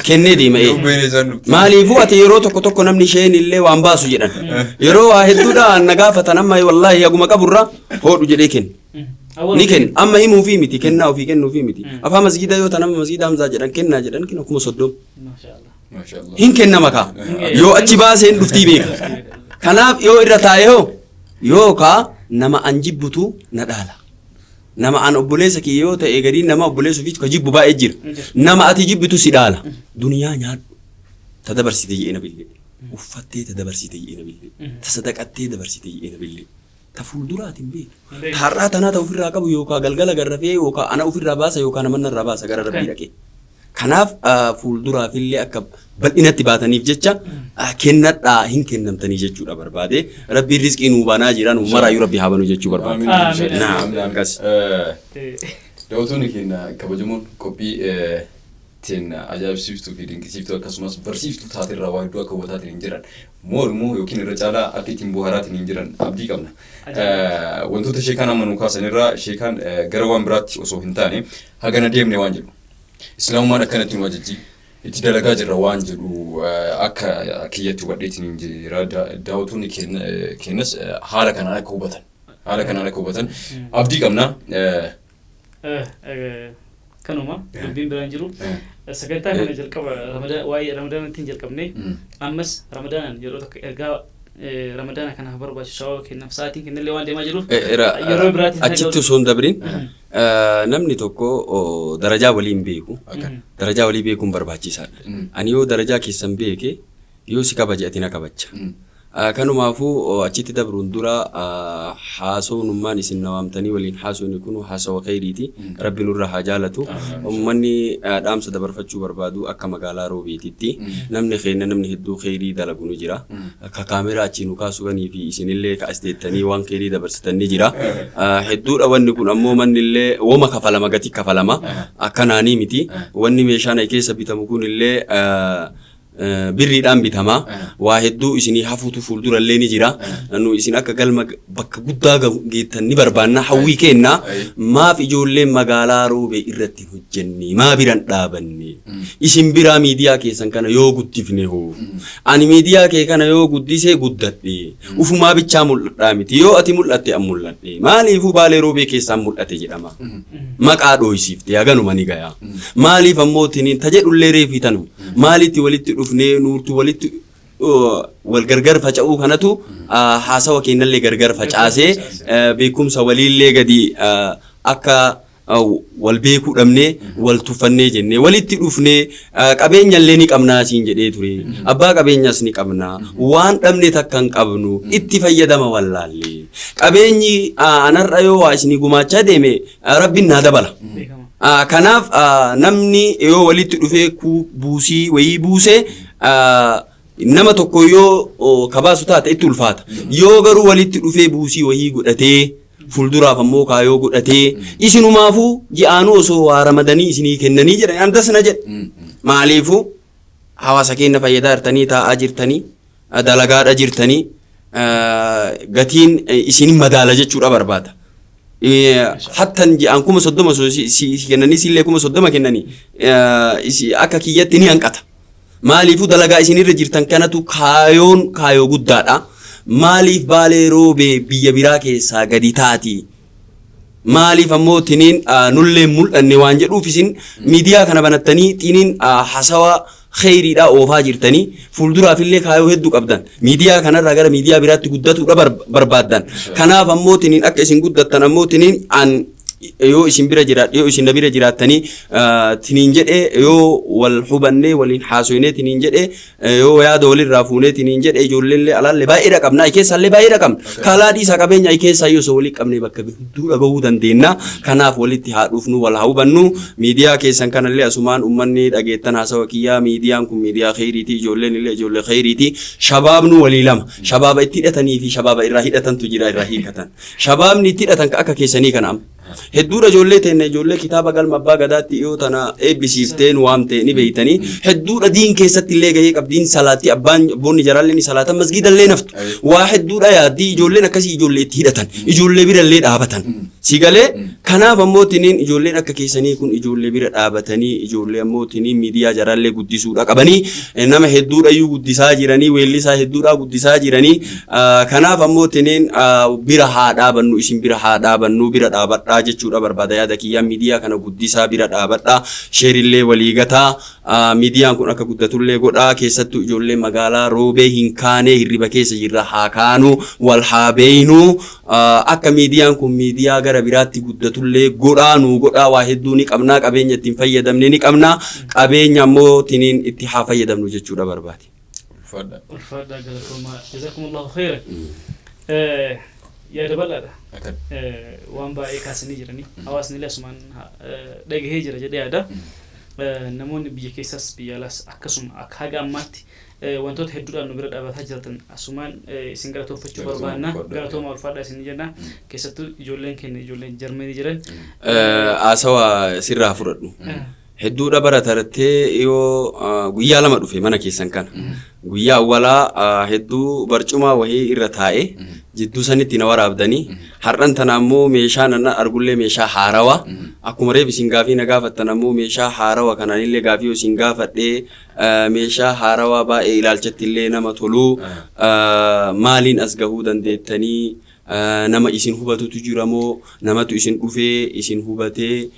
Kennee deema ee. Yoon bahin isaan dhuftu. Maaliifuu ati yeroo tokko tokko namni isheen illee waan baasu jedhan. Yeroo waa hedduudha na gaafatan amma wallaahi haguma qaburraa hoodhu jedhee kenna. Ni kenna. Amma himuufii miti kennaa ofii kennuufii miti. Afaan masgiida yoo ta'an amma masgiida Hamzaa jedhan kennaa jedhan kenna 30,000. Maashaallah. Hin kennama kaa. Yoo achi baaseen dhuftii beeka. Kanaaf yoo irra taa'e hoo yookaa nama an jibbutu na dhaala. Nama an obboleessa kiyya yoo ta'e gadiin nama obboleessa ofiitu ka jibbu baay'ee jira. Nama ati jibbitu si dhaala. Duniyaa nyaadhu. Ta dabarsite jedhe nabillee. Uffattee ta dabarsite jedhe nabillee. Ta sadaqattee dabarsite jedhe nabillee. Ta fuulduraati hin beektu. Ta har'aa tanaa ta ofirraa qabu yookaa galgala garrafee yookaa ana ofirraa baasa yookaa nama narraa baasa gara rabbii dhaqee. Kanaaf fuulduraafillee akka bal'inatti baataniif jecha kennadhaa hin kennamtanii jechuudha barbaade. Rabbiin rizqii nuu banaa jira nuu maraayyuu rabbi haa banu jechuu barbaade. Amiin. Naam, akkas. Daawwattoonni keenya kabajamoon qophii teenna ajaa'ibsiiftuu fi dinqisiiftuu akkasumas barsiiftuu taaterraa waa hedduu akka hubataatiin hin jiran moor immoo yookiin irra caalaa akka ittiin bohaaraatiin hin jiran abdii qabna. Wantoota sheekaan amma nu kaasan irraa sheekaan gara waan biraatti osoo hin taane hagana deemne waan jedhu. Islaamummaan akkanatti nu ajajji itti dalagaa jirra waan jedhu akka kiyyatti hubadheetiin hin jira. Daawwattoonni keenyas haala kanaan akka hubatan haala kanaan akka hubatan abdii qabna. Kanuma dubbiin biraan jiru. Sagantaa kana jalqaba waa'ee ramadaanatti hin jalqabne ammas ramadaanaan yeroo tokko ergaa ramadaana kanaaf barbaachisu sababa kennaaf sa'aatiin kennallee waan deemaa jiruuf yeroo biraatiin Achitti osoo hin dabrin namni tokko darajaa walii hin beeku. Darajaa walii beekuun barbaachisaadha. Ani yoo darajaa keessan beeke yoo si kabaje ati na kabacha. Kanumaafuu achitti dabruun dura haasownummaan isin na waamtanii waliin haasofne kun haasawa kheyriiti. Rabbi nurra haa jaalatu. Ummanni dhaamsa dabarfachuu barbaadu akka magaalaa Roobeetitti namni keenya namni hedduu kheyrii dalagu ni jira. Ka kaameraa achii nu kaasuganii fi isinillee ka as teettanii waan kheyrii dabarsitan ni jira. Hedduudha wanni kun ammoo mannillee woma kafalama gati kafalama akkanaanii miti. Wanni meeshaan keessa bitamu kunillee Birriidhaan bitama. Waa hedduu isinii hafuutu fuuldurallee ni jira. Nu isin akka galma bakka guddaa geettan ni barbaanna. Hawwii keenna. Maaf ijoolleen magaalaa Roobee irratti hin hojjenne? Maa biran dhaabanne? Isin biraa miidiyaa keessan kana yoo guddifne hoo? Ani miidiyaa kee kana yoo guddise guddadhe. Ufumaa bichaa mul'adhaa miti. Yoo ati mul'atte an mul'adhe. Maaliifuu Baalee Roobee keessaan mul'ate jedhama. Maqaa dhooysiifte haganuma ni gaya. Maaliif ammoo tiniin ta jedhullee reefii tanu. Maalitti walitti dhufnee nuurtu walitti wal gargar faca'uu kanatu haasawa keenyallee gargar facaasee beekumsa waliillee gadi akka wal beekuu dhabnee wal tuffannee jennee walitti dhufnee qabeenyallee ni qabnaa siin jedhee ture. Abbaa qabeenyas ni qabnaa. Waan dhabne takka hin qabnu itti fayyadama wallaalle. Qabeenyi anarra yoo waa isinii gumaachaa deeme Rabbiin naa dabala. Kanaaf namni yoo walitti dhufee buusii wayii buuse nama tokko yoo kabaasu taate itti ulfaata. Yoo garuu walitti dhufee buusii wayii godhatee fuulduraaf ammoo kaayoo godhatee isinumaafuu ji'aanuu osoo waa ramadanii isinii kennanii jedhan andas na jedhe. Maaliifuu hawaasa keenya fayyadaa jirtanii taa'aa jirtanii dalagaadha jirtanii gatiin isin madaala jechuudha barbaada. Hattan ji'aan 30,000 osoo si kennanii siillee 30,000 kennanii akka kiyyatti ni hanqata. Maaliifuu dalagaa isinirra jirtan kanatu kaayoon kaayoo guddaadha. Maaliif Baalee Roobee biyya biraa keessaa gadi taati? Maaliif ammoo tiniin nullee mul'anne waan jedhuuf isin miidiyaa kana banattanii tiniin hasawa kheyriidhaa oofaa jirtanii fuulduraafillee kaayoo hedduu qabdan. Miidiyaa kanarraa gara miidiyaa biraatti guddatuudha barbaaddan. Kanaaf ammoo tiniin akka isin guddattan ammoo tiniin an yoo isin bira jiraadhe yoo isin na bira jiraattanii tiniin jedhe yoo wal hubannee waliin haasoynee tiniin jedhe yoo yaada walirraa fuunee tiniin jedhe ijoolleellee alaallee baay'eedha qabna ai keessaallee baay'eedha qabna kaalaa dhiisaa qabeenya ai keessaa yoo osoo walii qabne bakka hedduu dhagahuu dandeenya. Kanaaf walitti haa dhufnu, wal haa hubannu. Miidiyaa keessan kanallee asumaan ummanni dhageettan haasawa kiyyaa, miidiyaan kun miidiyaa kheyriiti, ijoolleen illee ijoollee kheyriiti. Shabaabnu walii lama, shabaaba itti hidhatanii fi shabaaba irraa hidhatantu jira, irraa hiikatan. Shabaabni itti hidhatan ka akka keessanii kana amma. Hedduudha ijoollee teenna, ijoollee kitaaba galma abbaa gadaatti dhiyoo tana eebbisiiftee nu waamte ni beeytanii. Hedduudha diin keessatti illee gahee qabdiin salaatti, abbaan abboonni jaraallee ni salaatan, masgiida illee naftu. Waa hedduudha yaaddii ijoolleen akkasii ijoollee itti hidhatan, ijoollee bira illee dhaabatan. Si galee? Kanaaf ammoo tiniin ijoolleen akka keessanii kun ijoollee bira dhaabatanii ijoollee ammoo tiniin miidiyaa jaraallee guddisuudha qabanii, nama hedduudhayyuu guddisaa jiranii, weellisaa hedduudhaa guddisaa jiranii. Kanaaf ammoo tiniin bira haa dhaabannu, isin bira haa dhaabannu, bira dhaabadhaa jechuudha barbaada yaada kiyyaa. Miidiyaa kana guddisaa, bira dhaabadhaa, sheerillee walii gataa, miidiyaan kun akka guddatullee godhaa. Keessattuu ijoollee magaalaa Roobee hin kaanee hirriba keessa jirra, haa kaanu, wal haa beeynu, akka miidiyaan kun miidiyaa gara biraatti guddatullee godhaa, nuu godhaa. Waa hedduu ni qabnaa, qabeenya ittiin fayyadamne ni qabnaa, qabeenya ammoo tiniin itti haa fayyadamnu jechuudha barbaade. Ulfaadha. Ulfaadhaa, galatoomaa, jazakumullahu khairan. Yaada bal'aadha. Akkan. Waan baay'ee kaasanii jiranii hawaasni illee asumaan dhagahee jira jedhee yaada. Namoonni biyya keessaas biyya alaas akkasuma akka haga ammaatti wantoota hedduudhaan nu bira dhaabataa jirtan asumaan isin galatoonfachuu Galatooma, barbaanna. ulfaadhaa. Galatooma, ulfaadhaa isin jenna. Keessattuu ijoolleen keenya, ijoolleen Jarmanii jiran. Haasawa sirraa fudhadhu. Hedduudha bara tartee yoo guyyaa lama dhufe mana keessan kana. Guyyaa awwalaa hedduu barcuma wahii irra taa'e jidduu sanitti na waraabdanii, har'an tana ammoo meeshaan anna argullee meeshaa haarawa. Akkuma reef isin gaafii na gaafattan ammoo meeshaa haarawa kananillee gaafii yoo isin gaafadhee meeshaa haarawaa baay'ee ilaalchatti illee nama tolu, maaliin as gahuu dandeettanii? Nama isin hubatutu jira moo namatu isin dhufee isin hubatee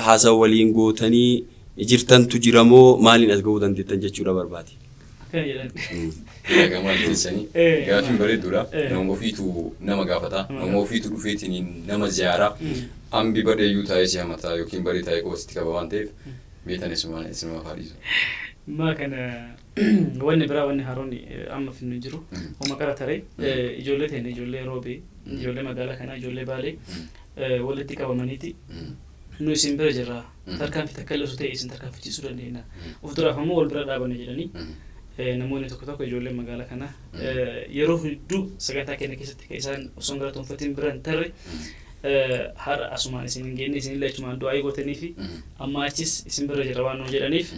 haasawa waliin gootanii jirtantu jira moo maaliin as gahuu dandeettan jechuudha barbaade. Akkana jedhan. Egaa maal teessanii? Gaafiin bareedduudha. Nama ofiitu nama gaafata. Nama ofiitu dhufeetiin nama ziyaaraa. Ambi badeeyyuu taa'ee si hamataa yookiin badee taa'ee quba sitti qaba waan ta'eef meetan isumaan isumaaf haa dhiisu. Maa kana wanni biraa wanni haaroon amma finnu hin jiru. Homa qara taree ijoollee teenya, ijoollee Roobee, ijoollee magaalaa kanaa, ijoollee Baalee walitti qabamaniiti nu isin bira jirra. Tarkaanfii takka illee osoo ta'e isin tarkaanfachiisuu dandeenya. Of duraaf ammoo wal bira dhaabanna jedhanii namoonni tokko tokko ijoolleen magaalaa kanaa yeroo hedduu sagantaa keenya keessatti kan isaan osoo hin galatoonfatiin bira hin tarre har'a asumaan isin hin geenye, isin illee achumaan du'aa gootanii fi amma achis isin bira jira waan nuun jedhaniif.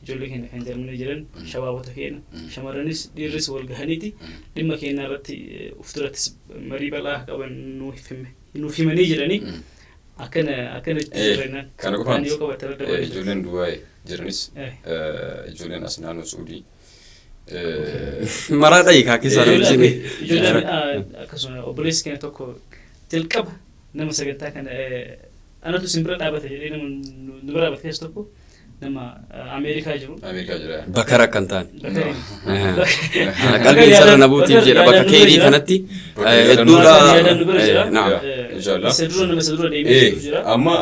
Ijoollee keenya kan Jarmanii jiran, shabaabota keenya, shamarranis dhiirris wal gahaniiti dhimma keenya irratti uf durattis marii bal'aa qaban nuuf himanii jiranii akkana akkana itti jirrennaan. Kana qofaan yoo qabatte irra dabalee. Ijoolleen Dubaay jiranis, ijoolleen as naannoo Suudii. Maraa dhayi kaa keessaa namni. Ijoolleen akkasuma obboleessi keenya tokko jalqaba nama sagantaa kana anatu isin bira dhaabate jedhee nama nu bira dhaabate keessa tokko nama Ameerikaa jiru. Ameerikaa jira. Bakara akka hin taane. Qalbiin sarara nabuutiif jedha bakka keerii kanatti hedduudha. Yaadaan nu bira jira. Inshallah. Isa dura nama isa dura deemee jiru jira. Amma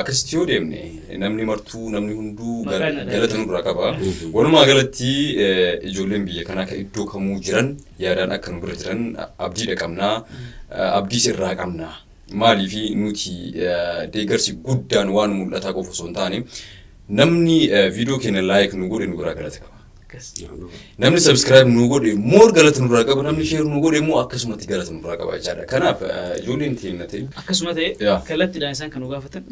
akkasitti yoo deemne namni martuu, namni hunduu galata nurraa qaba. Walumaa galatti ijoolleen biyya kanaa akka iddoo kamuu jiran yaadaan akka nu bira jiran abdiidha qabnaa. Abdiis irraa qabna. Maaliifi nuti deeggarsi guddaan waan mul'ataa qofa osoo hin taane, namni viidiyoo keenya like nu godhe nu biraa galata qaba. Namni subscribe nu godhe more galata nurraa qaba. Namni share nu godhe immoo akkasumatti galata nurraa qaba jechaadha. Kanaaf ijoolleen teenya ta'e. Akkasuma ta'e, kallattiidhaan isaan kan nu gaafatan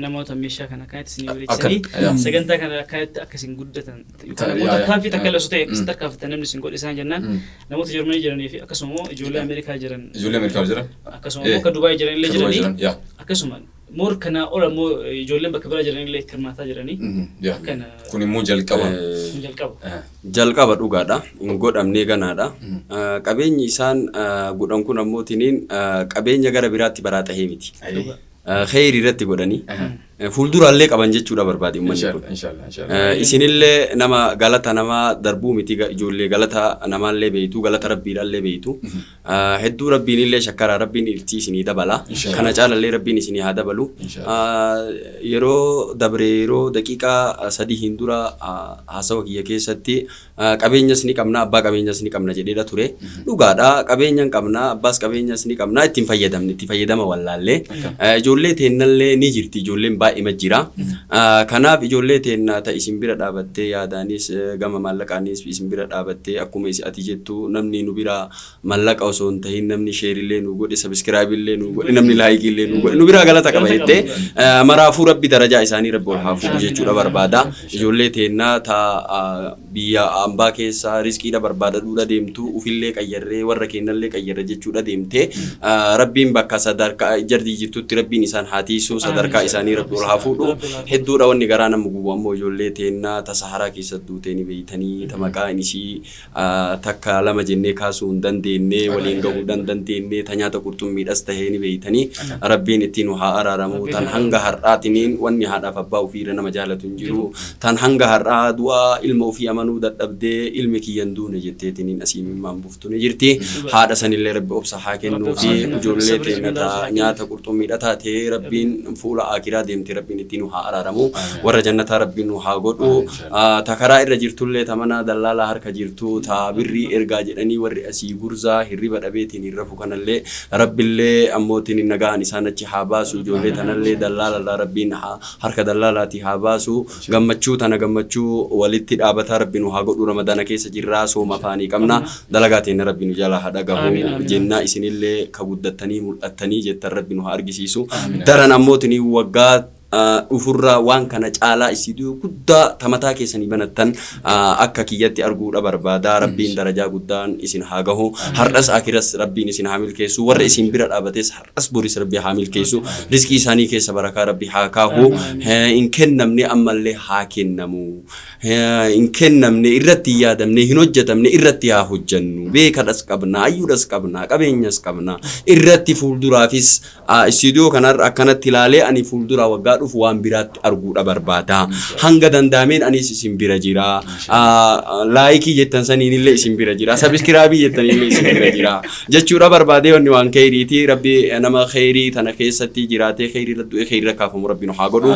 namoota meeshaa kana akkanatti isinii bareechisanii sagantaa kana akkanatti akka isin guddatan yookaan immoo tarkaanfii takka illee osoo ta'e akkasitti tarkaanfatan namni isin godhe isaan jennaan, namoota Jarmanii jiranii fi akkasuma immoo ijoollee Ameerikaa jiran. Ijoollee Ameerikaa jiran. Akkasuma immoo kan Dubaay jiran illee jiranii, akkasuma more kanaa ol ammoo ijoolleen bakka biraa jiran illee itti hirmaataa jiranii. Kana Kun immoo jalqaba. Kun jalqaba. Jalqaba dhugaadha. Hin godhamnee ganaadha. Qabeenyi isaan godhan kun ammoo tiniin qabeenya gara biraatti baraa tahee miti. Kheyrii irratti godhanii fuulduraallee qaban jechuudha barbaade uummanni kun. Inshallah, inshallah. Isinillee nama galata namaa darbuu miti, ijoollee galata namaallee beeytu, galata rabbiidhaallee beeytu. Hedduu rabbiinillee shakkaraa, rabbiin irtii isinii dabala. Kana caalallee rabbiin isinii haa dabalu. Yeroo dabre, yeroo daqiiqaa 3 hin dura haasawa kiyya keessatti qabeenyas ni qabna, abbaa qabeenyas ni qabna jedheedha ture. Dhugaadha, qabeenya hin qabna, abbaas qabeenyas ni qabna, ittiin fayyadamne itti fayyadama wallaallee. Ijoollee teennallee ni jirti, ijoolleen baay'ima jira. Kanaaf ijoollee teenna ta isin bira dhaabattee yaadaanis gama maallaqaanis isin bira dhaabattee, akkuma ati jettu, namni nu bira mallaqa osoo hin tahin namni share illee nu godhe, subscribe illee nu godhe, namni like illee nu godhe nu biraa galata qaba jettee, maraafuu rabbi darajaa isaanii rabbi ol haa fuudhu jechuudha barbaada. Ijoollee teennaa ta biyya ambaa keessa riskiidha barbaadadhuudha deemtu, ufillee qayyarree warra keennallee qayyarre jechuudha deemte, rabbiin bakka sadarkaa jardi jirtutti rabbiin isaan haa tiisu, sadarkaa isaanii rabbi ol haa fuudhu. Hedduudha wanni garaa nama gubu ammoo ijoollee teennaa ta Saharaa keessa duutee ni beeytanii, ta maqaan isii takka lama jennee kaasuu hin dandeenye, waliin gahuu hin dandeenye, ta nyaata qurxummiidhas tahee ni beeytanii, rabbiin ittiin nu haa araaramu. Tan hanga har'aatiniin wanni haadhaaf abbaa ofiirra nama jaalatu hin jiru, tan hanga har'aa du'aa ilma ofii amanuu dadhabdee ilmi kiyya hin duune jetteetiniin asii mimmaan buftu ni jirti. Haadha sanillee rabbi obsa haa kennuu fi ijoollee teenya ta nyaata qurxummiidha taate rabbiin fuula aakiraa deemte rabbiin ittiin nu haa araaramu, warra jannataa rabbiin nu haa godhu. Ta karaa irra jirtullee, ta mana dallaalaa harka jirtu, ta birrii ergaa jedhanii warri asii gurzaa hirriba dhabeetiin hin rafu kanallee rabbillee ammootiin nagaan isaan achi haa baasu. Ijoollee tanallee dallaalarraa rabbiin harka dallaalaatii haa baasu. Gammachuu tana gammachuu walitti dhaabataa rabbi nu haa godhu. Ramadaana keessa jirraa, sooma afaanii qabna, dalagaa teenya rabbi nu jalaa haa dhagahu jennaa. Isinillee ka guddattanii mul'attanii jettan rabbi nu haa argisiisu. Daran ammootiin waggaa dhufurraa waan kana caalaa istiidiyoo guddaa tamataa keessanii banattan akka kiyyatti arguudha barbaada. Rabbiin darajaa guddaan isin haa gahu. Har'as akiras rabbiin isin haa milkeessu. Warra isin bira dhaabates har'as boris rabbi haa milkeessu. Rizqii isaanii keessa barakaa rabbi haa kaahu. Hin kennamne, ammallee haa kennamu. Hin kennamne, irratti hin yaadamne, hin hojjetamne, irratti haa hojjennu. Beekadhas qabna, hayyuudhas qabna, qabeenyas qabna. Irratti fuulduraafis istiidiyoo kanarra akkanatti ilaalee ani fuulduraa waggaa dhufu waan biraatti arguudha barbaada. Hanga danda'ameen anis isin bira jira. Like jettan saniinillee isin bira jira. Subscribe jettanillee isin bira jira. Jechuudha barbaadee. Wanni waan kheyriiti. Rabbi nama kheyrii tana keessatti jiraatee kheyrii irra du'ee kheyrii irra kaafamu rabbi nu haa godhu.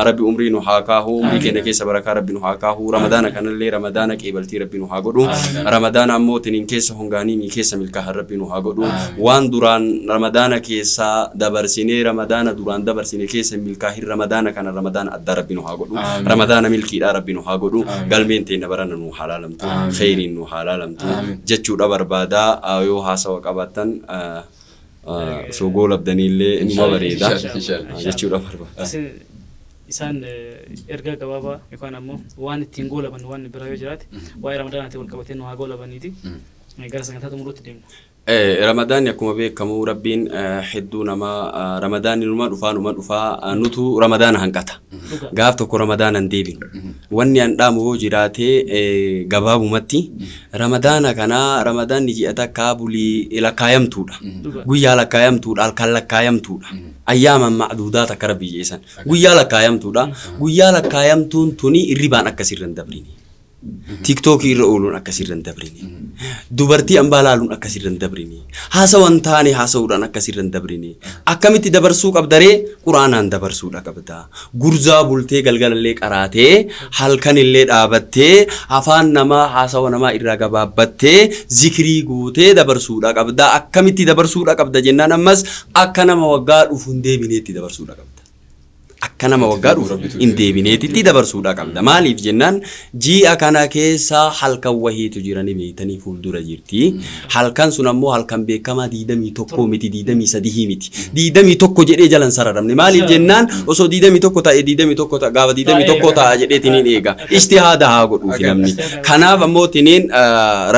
Rabbi umrii nu haa kaahu. Umrii keenya keessa barakaa rabbi nu haa kaahu. Ramadaana kanallee ramadaana qeebaltii rabbi nu haa godhu. Ramadaana ammoo tiniin keessa hongaanii mii keessa milkaahan rabbi nu haa godhu. Waan duraan ramadaana keessa dabarsinee, ramadaana duraan dabarsine keessa milkaahin, ramadaana kana ramadaana addaa rabbi nu haa godhu. Ramadaana milkiidhaa rabbi nu haa godhu. Galmeen teenya barana nu haa laalamtu. Kheyriin nu haa laalamtu. Jechuudha barbaada. Yoo haasawa qabaattan osoo goolabdaniillee numa bareeda. Jechuudha barbaada. Isaan ergaa gabaabaa yookaan ammoo waan ittiin goolaban waan biraa yoo jiraate, waa'ee Ramadaanaatiin wal qabatee nu haa goolabaniiti. Gara sagantaa xumuruutti deemna. Ramadaanni akkuma beekamu Rabbiin hedduu namaa, Ramadaanni numa dhufaa, numa dhufaa, nutu Ramadaana hanqata. Gaaf tokko Ramadaana hin deebinu. Wanni an dhaamu yoo jiraate, gabaabumatti Ramadaana kana, Ramadaanni ji'a takkaa bulii lakkaayamtuudha. Guyyaa lakkaayamtuudha, halkan lakkaayamtuudha. أياما معدودات akka Rabbi jeesan. Guyyaa lakkaayamtuudha. Guyyaa lakkaayamtuun tuni irribaan akkasirra hin dabrini. TikTokii irra ooluun akkasirra hin dabrini. Dubartii ambaa laaluun akkasirra hin dabrini. Haasawan taane haasa'uudhaan akkasirra hin dabrini. Akkamitti dabarsuu qabdaree? Quraanaan dabarsuudha qabda. Gurzaa bultee galgalallee qaraatee, halkanillee dhaabattee, afaan namaa haasawa namaa irraa gabaabbattee, zikrii gootee dabarsuudha qabda. Akkamitti dabarsuudha qabda jennaan, ammas akka nama waggaa dhufu hin deebineetti dabarsuudha qabda. Akka nama waggaa dhufu hin deebineetitti dabarsuudha qabda. Maaliif jennaan, ji'a kana keessa halkan wahiitu jiranii beeytanii fuuldura jirti. Halkan sun ammoo halkan beekamaa 21 miti, 23 miti. 21 jedhee jalan sararamne. Maaliif jennaan, osoo 21 ta'e, 21 ta'a, gaafa 21 ta'a jedheetiin eega. Ijtihaada haa godhuufi namni. Kanaaf ammoo tiniin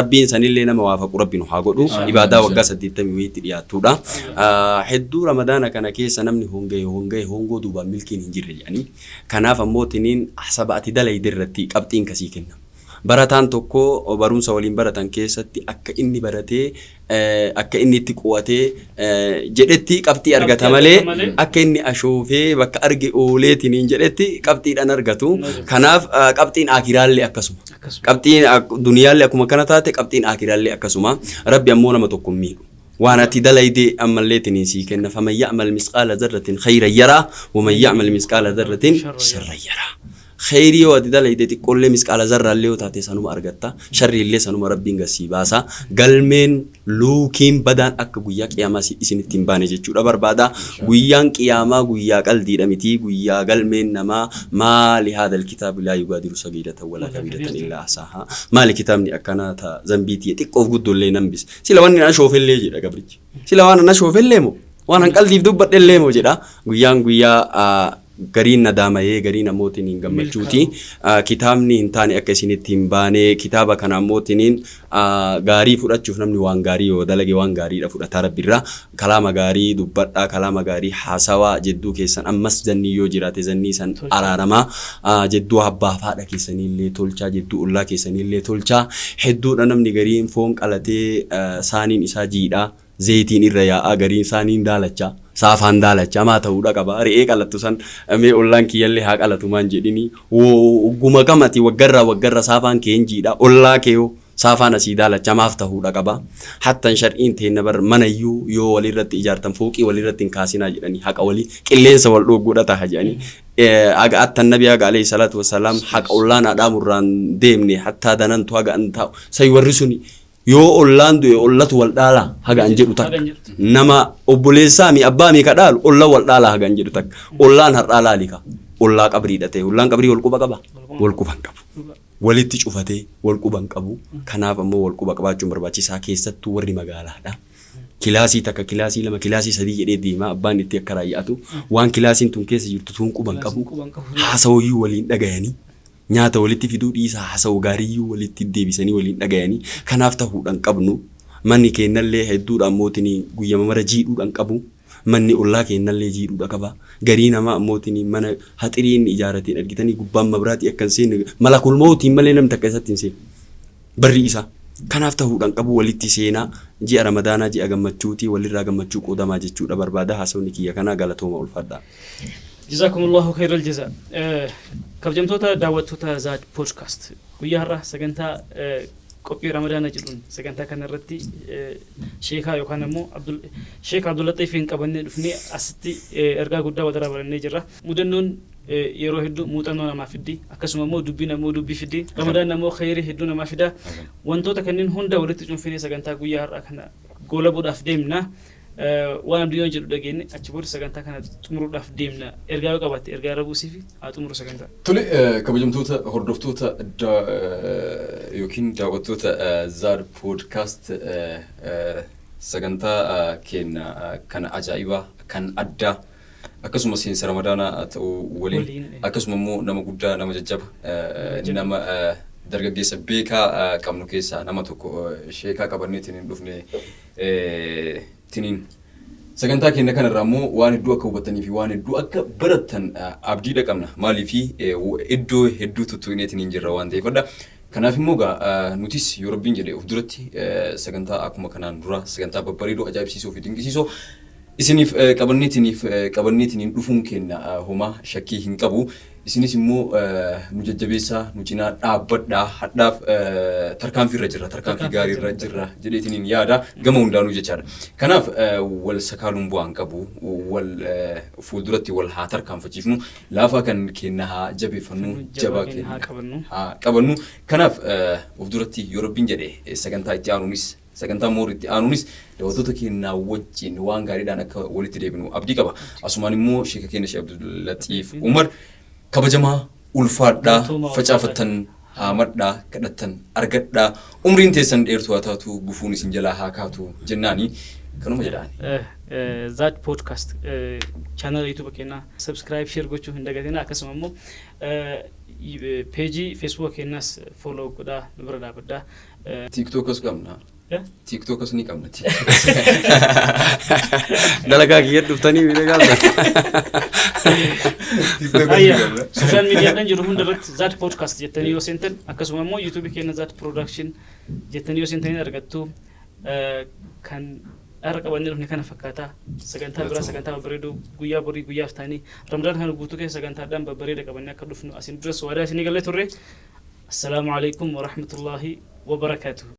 Rabbiin sanillee nama waafaqu Rabbi nu haa godhu. Ibaadaa waggaa 80 wayiitti dhiyaattuudha. Hedduu Ramadaana kana keessa namni honga'e honga'e, hongoo duubaan milkiin hin jirre jedhanii. Kanaaf ammoo tiniin saba ati dalayde irratti qabxiin kasii kenna. Barataan tokko barumsa waliin baratan keessatti akka inni baratee, akka inni itti qo'atee jedhetti qabxii argata malee, akka inni ashoofee bakka arge ooleetiniin jedhetti qabxiidhaan argatu. Kanaaf qabxiin akiraallee akkasuma. Qabxiin duniyaallee akkuma kana taate, qabxiin akiraallee akkasuma. Rabbi ammoo nama tokko hin miidhu. Waan ati dalayde ammallee tiniin sii kenna. فمن يعمل مثقال ذرة خيرا يره ومن يعمل مثقال ذرة شرا يره. Kheyrii yoo ati dalayde, xiqqoollee misqaala zarraallee yoo taate, sanuma argatta. Sharriillee sanuma Rabbiin gasii baasa. Galmeen luukiin badaan akka guyyaa qiyaamaa isinitti hin baane jechuudha barbaada. Guyyaan qiyaamaa guyyaa qaldiidha miti. Guyyaa galmeen namaa, ما لهذا الكتاب لا يغادر صغيرة ولا كبيرة إلا أحصاها. Maali kitaabni akkanaa ta zambiitii xiqqoof guddoollee nambis? Sila wanni na shoofillee jedha gabrichi. Sila waan na shoofillee moo, waan an qaldiif dubbadhellee moo jedha. Guyyaan guyyaa gariin nadaamayee, gariin ammootiin hin gammachuuti. Kitaabni hin taane akka isinitti hin baane. Kitaaba kana ammootiin gaarii fudhachuuf namni waan gaarii yoo dalage waan gaariidha fudhataa Rabbirraa. Kalaama gaarii dubbadhaa, kalaama gaarii haasawaa jedduu keessan. Ammas zannii yoo jiraate zannii san araaramaa. Jedduu abbaa fi haadha keessaniillee tolchaa, jedduu ollaa keessaniillee tolchaa. Hedduudha namni gariin foon qalatee saaniin isaa jiidhaa. Zeetiin irra yaa'aa, gariin saaniin daalachaa, saafaan daalachaa maa ta'uudha qaba? Re'ee qalattu san mee ollaan kiyyallee haa qalatu maan jedhini. Guma kamati waggarraa waggarra saafaan kee hin jiidha, ollaa kee hoo saafaan asii daalachaa maaf ta'uudha qaba? Hattan shar'iin teenna bar manayyuu yoo walirratti ijaartan fooqii walirratti hin kaasinaa jedhanii, haqa walii qilleensa wal dhoogguudha taha jedhanii. Haga attan Nabi haga عليه الصلاة والسلام haqa ollaan haadhaamurraan deemne, hattaa danantu haga an taa'u say warri suni yoo ollaan du'e ollatu wal dhaalaa haga an jedhu takka, nama obboleessaa mi abbaa mi ka dhaalu olla wal dhaalaa haga an jedhu takka. Ollaan har'aa laali ka ollaa qabriidha ta'e, ollaan qabrii wal quba qaba? Wal quba hin qabu. Walitti cufatee wal quba hin qabu. Kanaaf ammoo wal quba qabaachuun barbaachisaa, keessattuu warri magaalaadha. Kilaasii takka, kilaasii lama, kilaasii sadii jedhee deema. Abbaan itti akka raayyaatu waan kilaasiin tun keessa jirtu tun quban qabu. Haasawayyuu waliin dhagayanii, nyaata walitti fiduu dhiisaa, haasawa gaariiyyuu walitti deebisanii waliin dhagayanii. Kanaaf ta'uudhaan qabnu manni keennallee hedduudha ammootiin guyyama mara jiidhuudhaan qabu. Manni ollaa keennallee jiidhuudha qaba. Garii namaa ammootiin mana haxirii inni ijaarateen argitanii gubbaan mabraatii akka hin seenne, malakul mawtiin malee namni takka isatti hin seenne. Barri isaa. Kanaaf ta'uudhaan qabu walitti seenaa. Ji'a Ramadaanaa ji'a gammachuutii, walirraa gammachuu qoodamaa jechuudha barbaada. Haasawni kiyya kanaa, galatooma, ulfaadha. جزاكم الله خير الجزاء. Kabajamtoota daawwattoota Zaad Podcast, guyyaa har'a sagantaa qophii Ramadaana jedhuun sagantaa kana irratti sheekaa yookaan ammoo Sheek Abdullaxiifiin qabannee dhufnee asitti ergaa guddaa walirraa barannee jirra. Mudannoon yeroo hedduu muuxannoo namaa fiddi, akkasuma immoo dubbiin ammoo dubbii fiddi. Ramadaan ammoo kheyrii hedduu namaa fida. Wantoota kanneen hunda walitti cuunfinee sagantaa guyyaa har'aa kana goolabuudhaaf deemna. Waan Abdiyyoon jedhu dhageenye achi booda sagantaa kana xumuruudhaaf deemna. Ergaa yoo qabaatte ergaa irra buusii fi haa xumuru sagantaa. Tole, kabajamtoota hordoftoota yookiin daawwattoota Zaad Podcast, sagantaa keenya kana ajaa'ibaa kan addaa Akkasuma seensa Ramadaanaa ta'uu waliin Waliin, akkasuma immoo nama guddaa, nama jajjaba, Jajjaba. Nama dargaggeessa beekaa qabnu keessaa nama tokko, sheekaa qabanneetiin hin dhufne tiniin. Sagantaa keenya kanarraa immoo waan hedduu akka hubattanii fi waan hedduu akka barattan abdiidha qabna. Maaliifi iddoo hedduu tuttuqneetiin hin jirra waan ta'eefadha. Kanaaf immoo egaa nutis yoo Rabbiin jedhe of duratti sagantaa akkuma kanaan dura sagantaa babbareedoo, ajaa'ibsiisoo fi dinqisiisoo isiniif qabanneetiniin dhufuun keenya homaa shakkii hin qabu. Isinis immoo nu jajjabeessaa, nu cinaa dhaabbadhaa. Hadhaaf tarkaanfii irra jirra, tarkaanfii gaarii irra jirra jedheetiniin yaada gama hundaanuu jechaadha. Kanaaf wal sakaaluun bu'aa hin qabu. Wal fuulduratti wal haa tarkaanfachiifnu. Laafaa kan keenya haa jabeeffannu, jabaa keenya haa keenya qabannu. Haa qabannu. Kanaaf of duratti yoo Rabbiin jedhe sagantaa itti aanuunis, sagantaa moor itti aanuunis daawwattoota keenyaa wajjin waan gaariidhaan akka walitti deebinu abdii qaba. Asumaan immoo sheeka keenya Sheekh Abdullatiif Umar kabajamaa, ulfaadhaa, Galatoomaa, facaafattan haamadhaa, kadhattan argadhaa, umriin teessan dheertuu haa taatu, gufuun isin jalaa haa kaatu jennaani kanuma jedhaani. Zaad Podcast channel YouTube keenyaa subscribe, share gochuu hin dagatina. Akkasuma immoo peejii Facebook keenyaas follow godhaa, nu bira dhaabadhaa. TikTokas qabna. Eh? TikTokas ni qabna. Dalagaa kiyya dhuftanii miidhagaa. TikTokas ni Ayya, qabna. social mediadhaan jiru hunda irratti Zaad Podcast jettanii yoo seentan, akkasuma immoo YouTube keenya Zaad Production jettanii yoo seentanii argattu. Kan har'a qabannee dhufne kana fakkaata. Sagantaa biraa, sagantaa babbareedoo guyyaa borii, guyyaaf ta'anii Ramadaan kana guutuu keessa sagantaadhaan babbareeda qabannee akka dhufnu asin duras waadaa isinii galee turre. Assalaamu alaikum warahmatullaahi wabarakaatuhu.